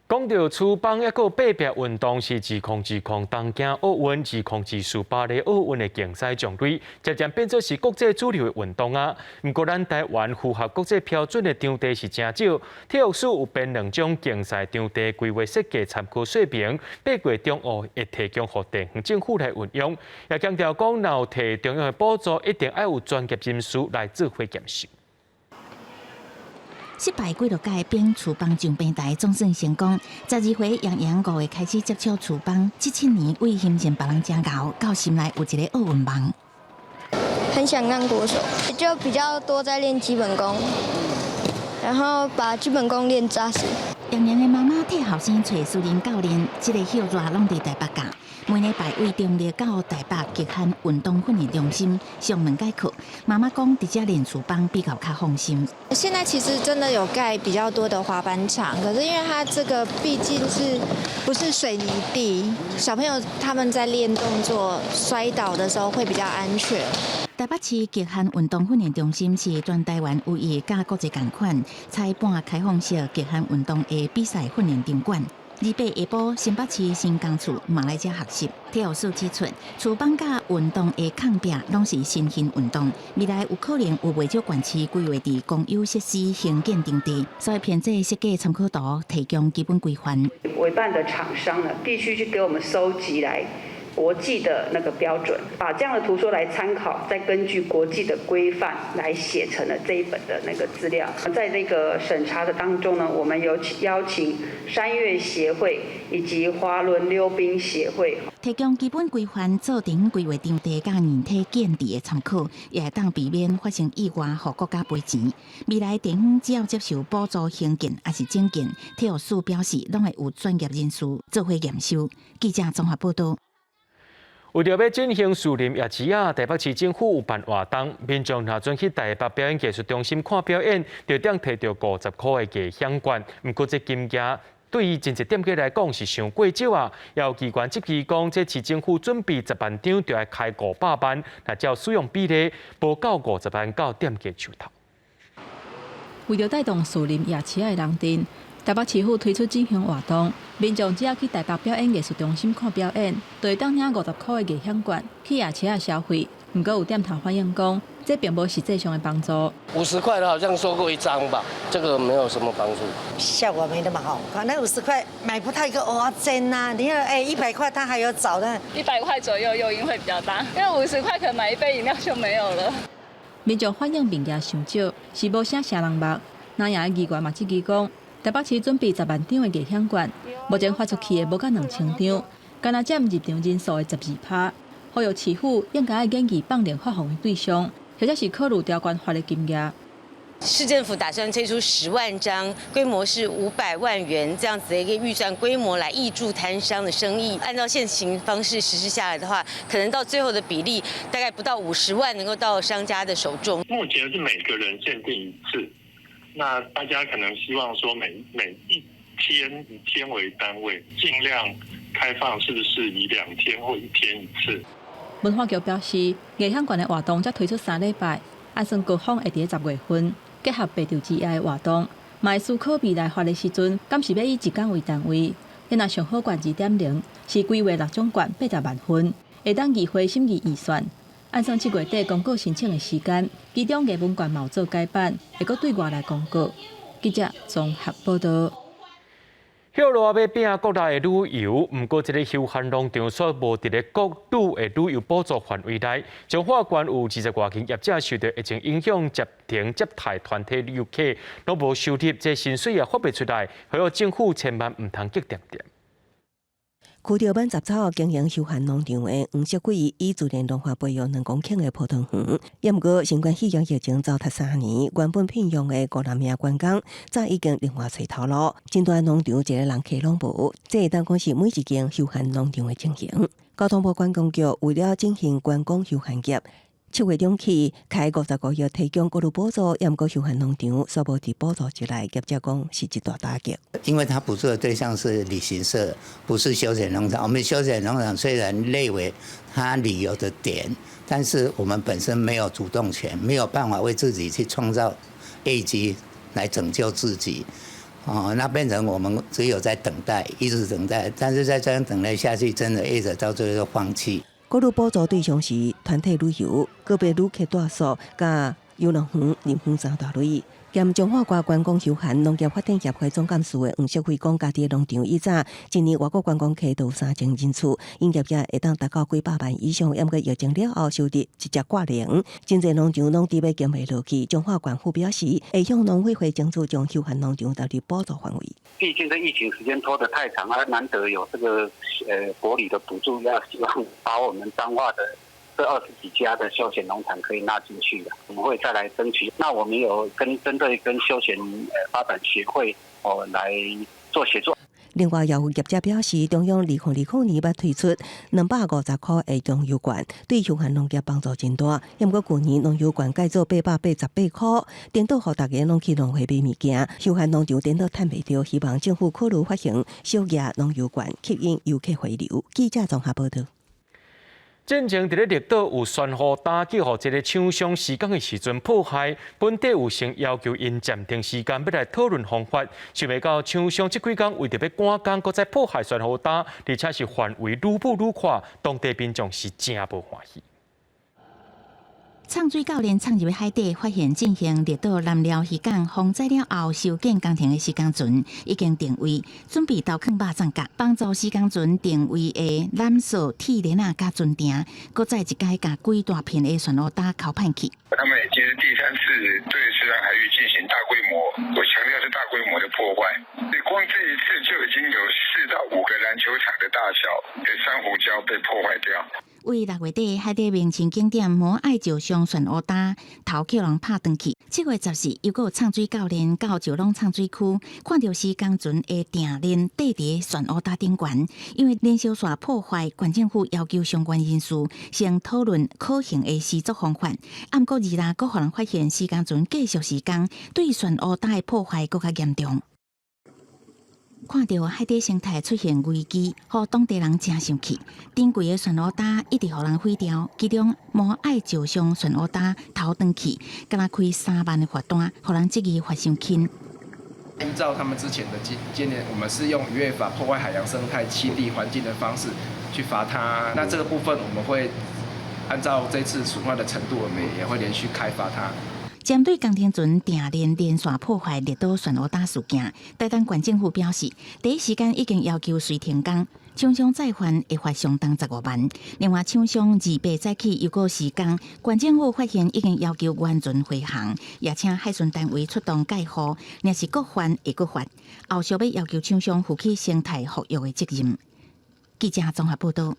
講到雪板抑閣爬壁運動是2020東京奧運、2024巴黎奧運的競賽種類，漸漸變做是國際主流的運動啊。毋過咱台灣符合國際標準的場地是誠少，體育署有編兩種競賽場地規劃設計參考說明，8月中哦會提供予地方政府來運用，也強調講，若有提中央的補助，一定愛有專業人士來做伙檢視。失敗幾落屆冰廚房上平台總算成功。12歲楊洋5月開始接觸廚房，這7年為欣賞別人誠𠢕，到心內有一个奧運夢。很想當國手，就比較多在練基本功，然後把基本功練紮實。楊洋的媽媽替後生揣私人教練，這个歇熱攏佇台北教。每禮拜為中壢到台北極限運動訓練中心上兩節課。媽媽講，佇遮練雪板比較較放心。現在其實真的有蓋比較多的滑板場，可是因為它這個畢竟是不是水泥地，小朋友他們在練動作摔倒的時候會比較安全。台北市極限運動訓練中心是全台灣唯一佮國際仝款採半開放式極限運動的比賽訓練場館。28下晡，新北市新港厝嘛來遮學習。體育署指出，雪板佮運動的抗壁攏是新興運動，未來有可能有袂少縣市規劃佇公有設施興建場地，所以編製設計參考圖，提供基本規範。委辦的廠商呢，必須去給我們收集來國際的那個標準，把這樣的圖說來參考，再根據國際的規範來寫成了這一本的那個資料。在這個審查的當中呢，我們有邀請山岳協會以及滑輪溜冰協會，提供基本規範做成規劃場地佮硬體建置的參考，也會當避免發生意外，予國家賠錢。未來地方只要接受補助興建抑是整建，體育署表示攏會有專業人士做伙驗收。記者綜合報導。為著欲振興士林夜市仔，台北市政府有辦活動，民眾若準去台北表演藝術中心看表演，就會當提著50箍的藝享券。毋過這金額對於真濟店家來講是傷過少啊！也有機關質疑講，這市政府準備10萬張，就愛開500萬，若照使用比例，無夠50萬到店家手頭。為著帶動士林夜市仔的人陣，台北市府推出振興活動，民眾只要去台北表演藝術中心看表演，就會當領50箍的藝享券去夜市仔消費。毋過有店頭反映講，這並無實際上的幫助。 50塊的好像收過一張吧，這個沒有什麼幫助，效果沒那麼好。可能50塊買不到一個蚵仔煎吶，你看哎，100塊他還有找的。 100塊左右誘因會比較大，因為50塊可能買一杯飲料就沒有了。民眾反映物件傷少，是無啥啥人目。那樣的議員嘛質疑講，台北市準備10萬張的藝享券，目前發出去的無到2000張，干焦佔入場人數的12%。呼籲市府應該愛研議放寬發放的對象，或者是考慮調懸發的金額。市政府打算推出10萬張，規模是500萬元這樣子的一個預算規模來挹注攤商的生意。按照現行方式實施下來的話，可能到最後的比例大概不到50萬能夠到商家的手中。目前是每個人限定一次，那大家可能希望說每一天以天為單位，盡量開放，是不是以2天或一天一次？文化局表示，藝享券的活動才推出3禮拜，按算高峰會佇10月份，結合白晝之夜的活動，嘛會思考未來發的時陣，敢是欲以一工為單位？若上好券2.0是規劃六種券80萬份，會當議會審議預算。按算7月底公告申請的時間，其中藝文券嘛有做改版，會閣對外來公告。記者綜合報導。歇落欲拼國內的旅遊，毋過這个休閒農場煞無佇咧國旅的旅遊補助範圍內。彰化縣有20外間業者受著疫情影響，接停接待團體遊客，攏無收入，這薪水也發袂出來，呼籲政府千萬毋通激恬恬。區著滿雜草經營休閒農場的黃淑桂，以自然農法培育2公頃的葡萄園。也毋過新冠肺炎疫情糟蹋3年，原本聘用的50名員工，早已經另外揣頭路。真大農場一个人客攏無，這會當講是每一間休閒農場的情形。交通部觀光局為了振興觀光休閒業，7月中起開55億提供國旅補助，也毋過休閒農場煞無佇補助之內，業者講是一大打擊。因為他補助的對象是旅行社，不是休閒農場。我們休閒農場雖然列為他旅遊的點，但是我們本身沒有主動權，沒有辦法為自己去創造業績來拯救自己。哦，那變成我們只有在等待，一直等待，但是在這樣等待下去，真的一直到最後放棄。國旅補助對象是團體旅遊、個別旅客住宿、佮遊樂園、林園三大類。兼彰化縣觀光休閒農業發展協會總幹事的黃淑惠講，家己的農場以早一年外國觀光客都有3000人次，營業額會當達到幾百萬以上。毋過疫情了後，收入直接掛零，真濟農場攏佇欲經袂落去。彰化縣府表示，會向農委會爭取將休閒農場納入補助範圍。畢竟這疫情時間拖得太長，啊，難得有這個國旅的補助，要希望把我們彰化的這20幾家的休閒農場可以納進去的，我們會再來爭取。那我們有跟針對跟休閒發展協會哦來做協作。另外，也有業者表示，中央2020年捌推出250塊的農遊券，對休閒農業幫助真大。毋過舊年農遊券改做888塊，顛倒予大家攏去農會買物件，休閒農場顛倒趁袂著。希望政府考慮發行小額農遊券，吸引遊客回流。記者綜合報導。進前佇咧綠島有珊瑚礁去予這个廠商施工的時陣破壞，本地有先要求𪜶暫停時間，欲來討論方法。想袂到廠商這幾工為著欲趕工，閣再破壞珊瑚礁，而且是範圍愈布愈闊，當地民眾是誠無歡喜。摠水教練摠入海底，發現進行綠島南寮漁港洪災了後修建工程的施工船已經定位，準備投囥肉粽角，幫助施工船定位的纜索鐵鏈仔佮船釘，閣再一擺共幾大片的珊瑚礁剾歹去。他們已經是第三次對石蘭海域進行大規模，我強調是大規模的破壞。光這一次就已經有4到5個籃球場的大小的珊瑚礁被破壞掉。為6月底海底名勝景點摩艾石上珊瑚礁頭予人拍斷去。7月14，又閣有摠水教練到石櫳摠水區，看著施工船的碇鏈綴佇珊瑚礁頂懸，因為連續線破壞，縣政府要求相關人士先討論可行的施作方法。毋過二六閣予人發現施工船繼續施工，對珊瑚礁的破壞閣較嚴重。看著海底生態出現危機，予當地人誠生氣。珍貴的珊瑚礁一直予人毀掉，其中摩艾石上珊瑚礁頭斷去，敢若開3萬的罰單，予人質疑罰傷輕。依照他們之前的經經驗，我們是用漁業法破壞海洋生態棲地環境的方式去罰他。那這個部分我們會按照這次損壞的程度，我們也會連續開罰他。針對工程船碇鏈連線破壞綠島珊瑚礁事件，台東縣政府表示，第一時間已經要求隨停工，廠商再犯會罰相當15萬。另外，廠商28早起又閣施工，縣政府發現已經要求原船回航，也請海巡單位出動戒護，若是閣犯會閣罰。後續欲要求廠商負起生態復育的責任。記者綜合報導。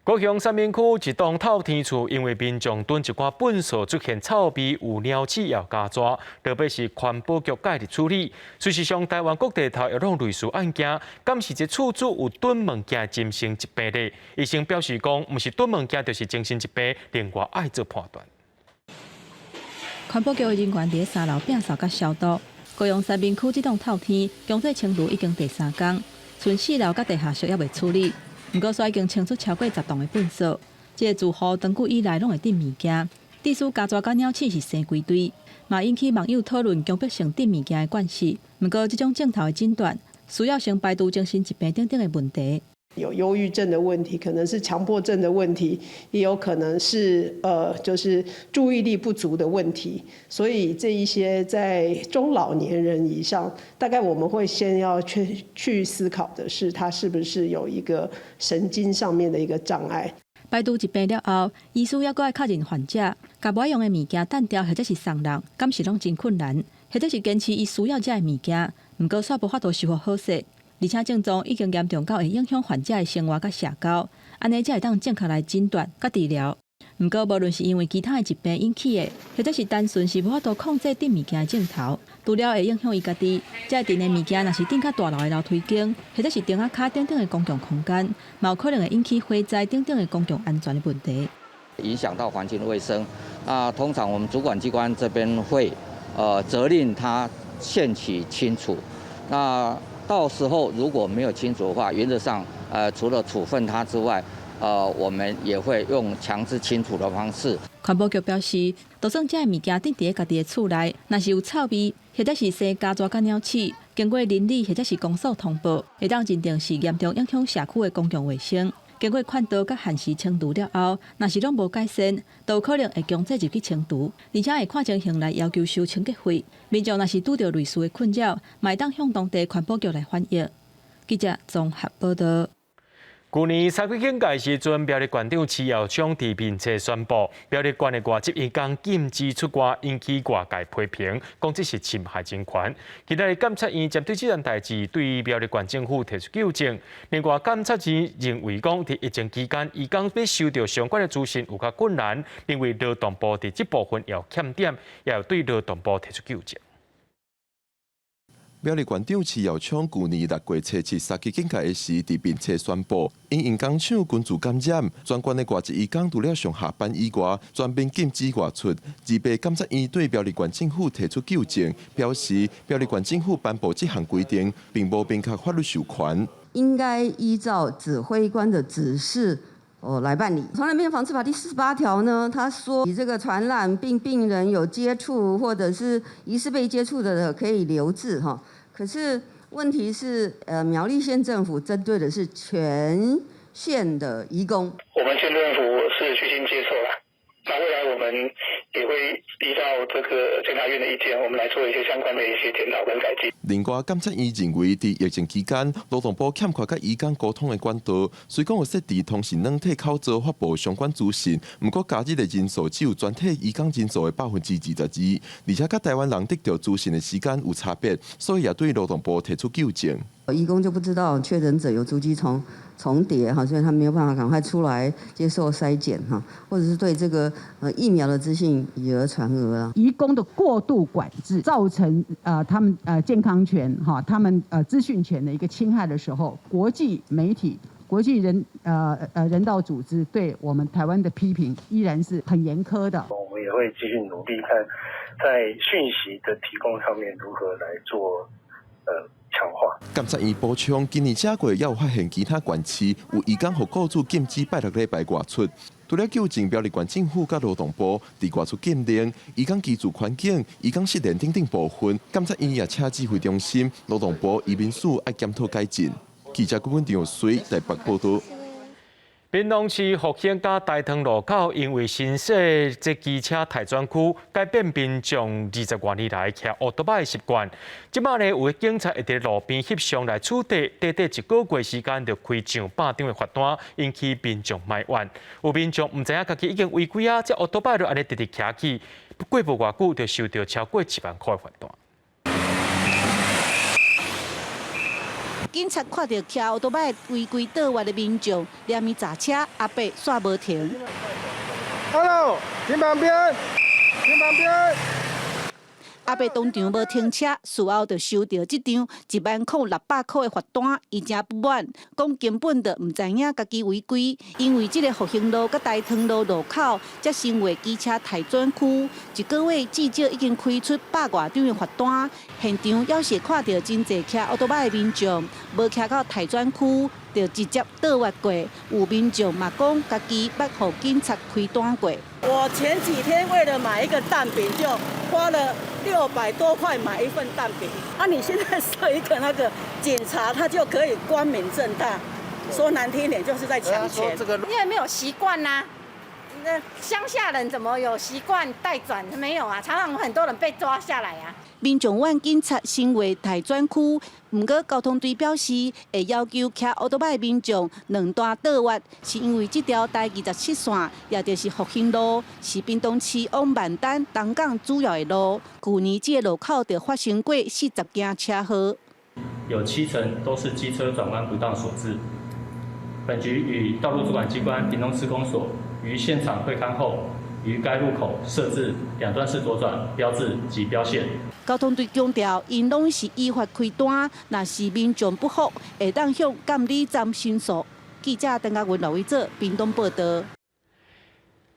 高雄三民區一棟透天厝，因為民眾囤一寡糞埽出現臭味，有鳥鼠也咬跩，特別是環保局介入處理。事實上，台灣各地頭也攏類似案件，敢是這厝主有囤物件精神疾病咧？醫生表示講，毋是囤物件，就是精神疾病，另外愛做判斷。環保局的人員佇三樓摒掃佮消毒。高雄三民區這棟透天，強制清除已經第三工，賰四樓佮地下室猶未處理。毋過，煞已經清出超過10棟的糞埽。這個住戶長久以來攏會囤物件，致使咬跩佮鳥鼠是生規堆，嘛引起網友討論強迫性囤物件的慣勢。毋過，這種症頭的診斷需要先排除精神疾病等等的問題。有憂鬱症的問題，可能是強迫症的問題，也有可能是就是注意力不足的問題。所以這一些在中老年人以上，大概我們會先要去思考的是，他是不是有一個神經上面的一個障礙。排除疾病了後，醫師猶閣愛確認患者，共無愛用的物件擲掉或者是送人，敢是攏真困難，或者是堅持伊需要這个物件，毋過煞無法度修復好勢。而且症狀已經嚴重到會影響患者的生活佮社交，按呢才會當正確來診斷佮治療。毋過，無論是因為其他的疾病引起的，或者是單純是無法度控制擲物件的症頭，除了會影響伊家己，這個擲的物件若是擲較大樓的樓梯間，或者是亭仔跤等等的公共空間，嘛有可能會引起火災等等的公共安全的問題。影響到環境衛生，啊，通常我們主管機關這邊會，責令他限期清除。那到時候如果沒有清除的話，原則上，除了處分他之外，我們也會用強制清除的方式。環保局表示，就算這个物件擲佇家己的厝內，若是有臭味，或者是生虼蚻佮鳥鼠，經過鄰里或者是公所通報，會當認定是嚴重影響社區的公共衛生。經過勸導佮限時清除了後，若是攏無改善，就有可能會強制入去清除，而且會看情形來要求收清潔費。民眾若是拄著類似的困擾，嘛會當向當地環保局來反映。記者綜合報導。去年三級警戒時陣，苗栗縣長徐耀昌佇面冊宣布，苗栗縣的外籍移工禁止出外，引起外界批評，講這是侵害人權。今仔日監察院針對這件代誌，對苗栗縣政府提出糾正。另外，監察院認為講，佇疫情期間，移工欲收著相關的資訊有較困難，認為勞動部佇這部分有欠點，也有對勞動部提出糾正。苗栗縣長徐耀昌舊年6月7日三級警戒的時，佇面冊宣布，因應工廠群聚感染，全縣的外籍移工除了上下班以外，全面禁止外出。28監察院對苗栗縣政府提出糾正，表示苗栗縣政府頒布這項規定，並無明確法律授權，應該依照指揮官的指示來辦理。傳染病防治法第48條呢，他說，與這個傳染病病人有接觸或者是疑似被接觸的，可以留置哈。可是問題是，苗栗縣政府針對的是全縣的移工。我們縣政府是虛心接受啦，那未來我們也會依照這個監察院的意見，我們來做一些相關的一些檢討跟改進。另外，監察院認為，佇疫情期間，勞動部欠缺佮移工溝通的管道，雖講有設置通訊軟體口座發布相關資訊，毋過加入的人數只有全體移工人數的22%，而且佮台灣人得著資訊的時間有差別，所以也對勞動部提出糾正。移工就不知道確診者有足跡重疊哈，所以他沒有辦法趕快出來接受篩檢哈，或者是對這個疫苗的資訊以訛傳訛啊。移工的過度管制，造成他們健康權哈，他們資訊權的一個侵害的時候，國際媒體、國際人道組織對我們台灣的批評依然是很嚴苛的。我們也會繼續努力，看在訊息的提供上面如何來做強化。監察院補充，今年這月也有發現其他縣市有移工予雇主禁止拜六禮拜外出。除了糾正苗栗縣政府佮勞動部佇外出禁令、移工居住環境、移工失聯等等部分，監察院也請指揮中心、勞動部移民署愛檢討改進。記者郭文張水台北報導。屏東市復興佮大塘路口，因為新設這機車待轉區，改變民眾20外年來騎烏托邦的習慣。這擺呢，有的警察會佇路邊翕相來取締，短短一個月時間就開上百張的罰單，引起民眾埋怨。有民眾毋知影家己已經違規啊，這烏托邦就按呢直直騎去，過無偌久就收著超過1萬塊的罰單。警察看著騎烏托邦違規倒彎的民眾，連伊閘車，阿伯煞無停。 Hello，停旁邊，停旁邊。阿伯當場無停車，事後就收著這張10,600塊的罰單，伊誠不滿，講根本就毋知影家己違規，因為這個復興路佮大塘路路口才成為機車待轉區，一個月至少已經開出百外張的罰單，現場猶是看著真濟騎烏托邦的民眾，無騎到待轉區，就直接倒彎過。有民眾嘛講，家己捌予警察開單過。我前幾天為了買一個蛋餅，就花了600多塊買一份蛋餅。啊，你現在設一個那個警察，他就可以光明正大。說難聽點，就是在搶錢。因為沒有習慣吶，那鄉下人怎麼有習慣帶轉？沒有啊，常常很多人被抓下來啊。民眾往警察成為待轉區，毋過交通隊表示會要求騎歐多擺民眾兩段倒彎，是因為這條台27線，也就是復興路，是屏東市往萬丹東港主要的路。舊年這個路口就發生過40件車禍，有7成都是機車轉彎不當所致。本局與道路主管機關屏東市公所於現場會勘後，於該路口設置兩段式左轉標誌及標線。交通隊強調，𪜶攏是依法開單，若是民眾不服，會當向監理站申訴。記者鄧家文、劉偉哲，屏東報道。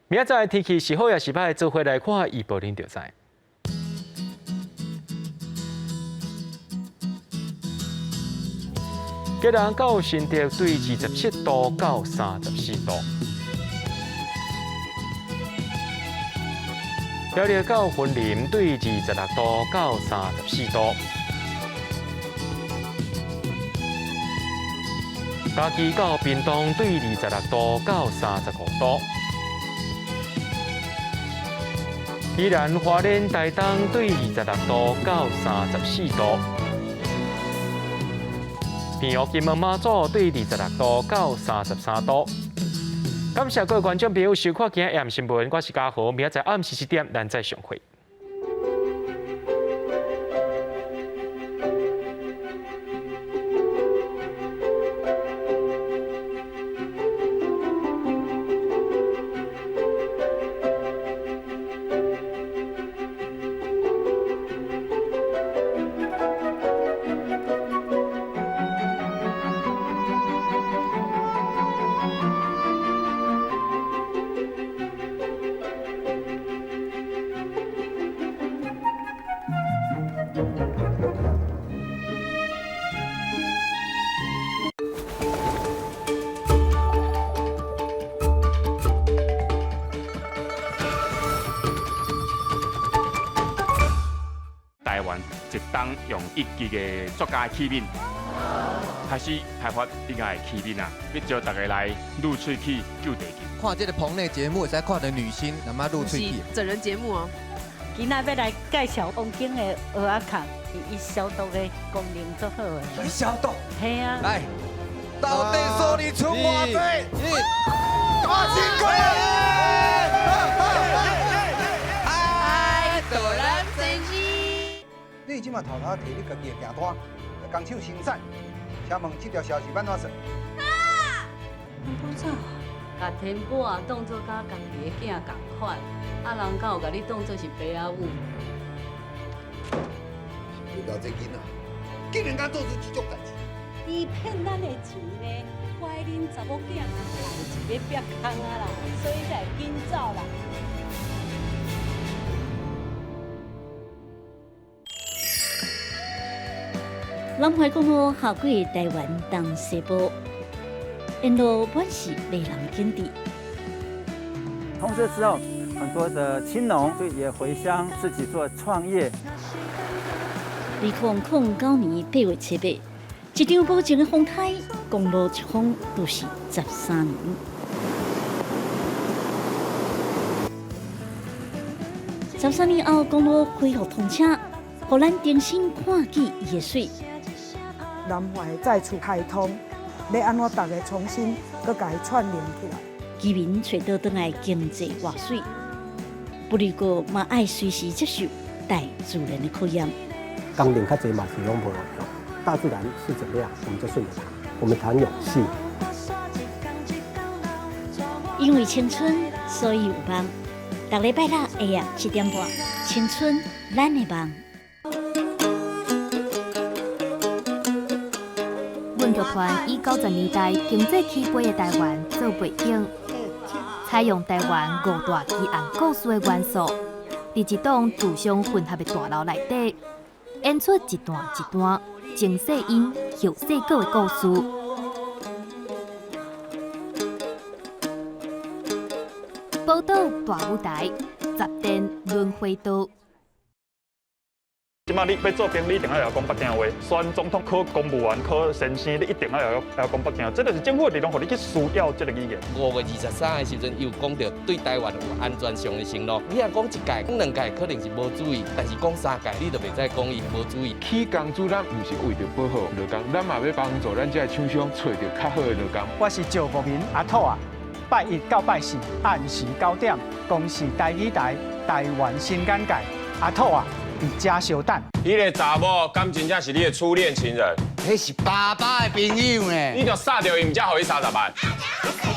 明仔載天氣是好抑是䆀，做伙來看預報恁就知。基隆到新竹對27度到34度。苗栗到雲林對26度到34度，嘉義到屏東對26度到35度，宜蘭花蓮台東對26度到34度，平湖金門馬祖對26度到33度。感謝各位觀眾朋友收看今日 AM 新聞，我是嘉豪，明仔載暗時7點，咱再相會。台灣一冬用一支的作家器皿，開始開發另外的器皿啊，欲招大家來擼喙齒救地球。看這個棚內節目，會使看著女星，那麼擼喙齒。整人節目哦。今仔欲來介紹王景的蚵仔殼，伊消毒的功能足好的。伊消毒。嘿啊。來，到底說你出偌濟？八千塊。愛到咱先生。你這馬偷偷提你家己的訂單，來工廠生產，請問這條消息按怎算？啊！不走，共天寶當做佮家己的囝仝款，啊人敢有共你當做是爸仔母？你老這囡仔，竟然敢做出這種代誌！伊騙咱的錢呢，怪恁查某囝代誌欲煏空啊啦，所以才會緊走啦。南懷公路下過台灣東西部，沿路滿是迷人景致。通車之後，很多的青農就也回鄉自己做創業。2009年8月7日，一場無情的風颱，公路一封就是13年。13年後，公路恢復通車，予咱重新看見伊的媠。南懷再次開通，欲按怎逐家重新閣共伊串聯起來？居民揣倒轉來經濟活水，不過嘛愛隨時接受大自然的考驗。工程較濟嘛是攏無路用，大自然是怎麼樣，我們就順著它。我們談永續。因為青春，所以有夢。逐禮拜六下晡7點半，青春咱的夢。阮劇團以90年代經濟起飛的台灣做背景，採用台灣五大奇案故事的元素，佇一棟住商混合的大樓內底，演出一段一段前世因後世果的故事。寶島大舞台，十殿輪迴道。這擺你欲做兵，你一定愛會曉講北京話；選總統、考公務員、考先生，你一定愛會曉講北京話。這就是政府的力量，予你去需要這個語言。5月23的時陣，又講著對台灣有安全上的承諾。你若講一屆、講兩屆，可能是無注意；但是講三屆，你就袂使講伊無注意。起工資，咱毋是為著保護勞工，咱嘛欲幫助咱這个廠商揣著較好的勞工。我是趙國民阿兔啊，拜一到拜四暗時9點，公視台語台台灣新眼界，阿兔啊，佇遮相等。彼个查某敢真正是你的初戀情人？彼是爸爸的朋友呢。你著殺著伊，毋才予伊30萬。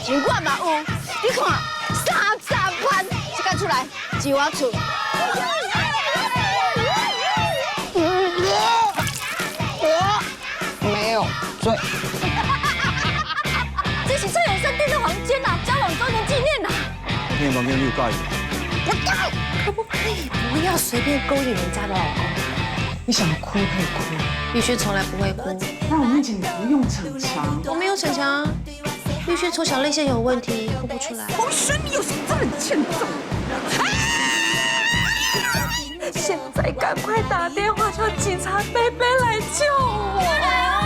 錢我嘛有，你看30萬，這個出來一碗厝。我沒有醉。這是蔡永生訂的房間吶，交往週年紀念吶。我聽房間你有介意？我介。可不可以不要隨便勾引人家的老公？你想哭可以哭，玉軒從來不會哭。在我面前你不用逞強。我沒有逞強，玉軒從小淚腺有問題，哭不出來。洪軒，你有時真的欠揍。現在趕快打電話叫警察伯伯來救我。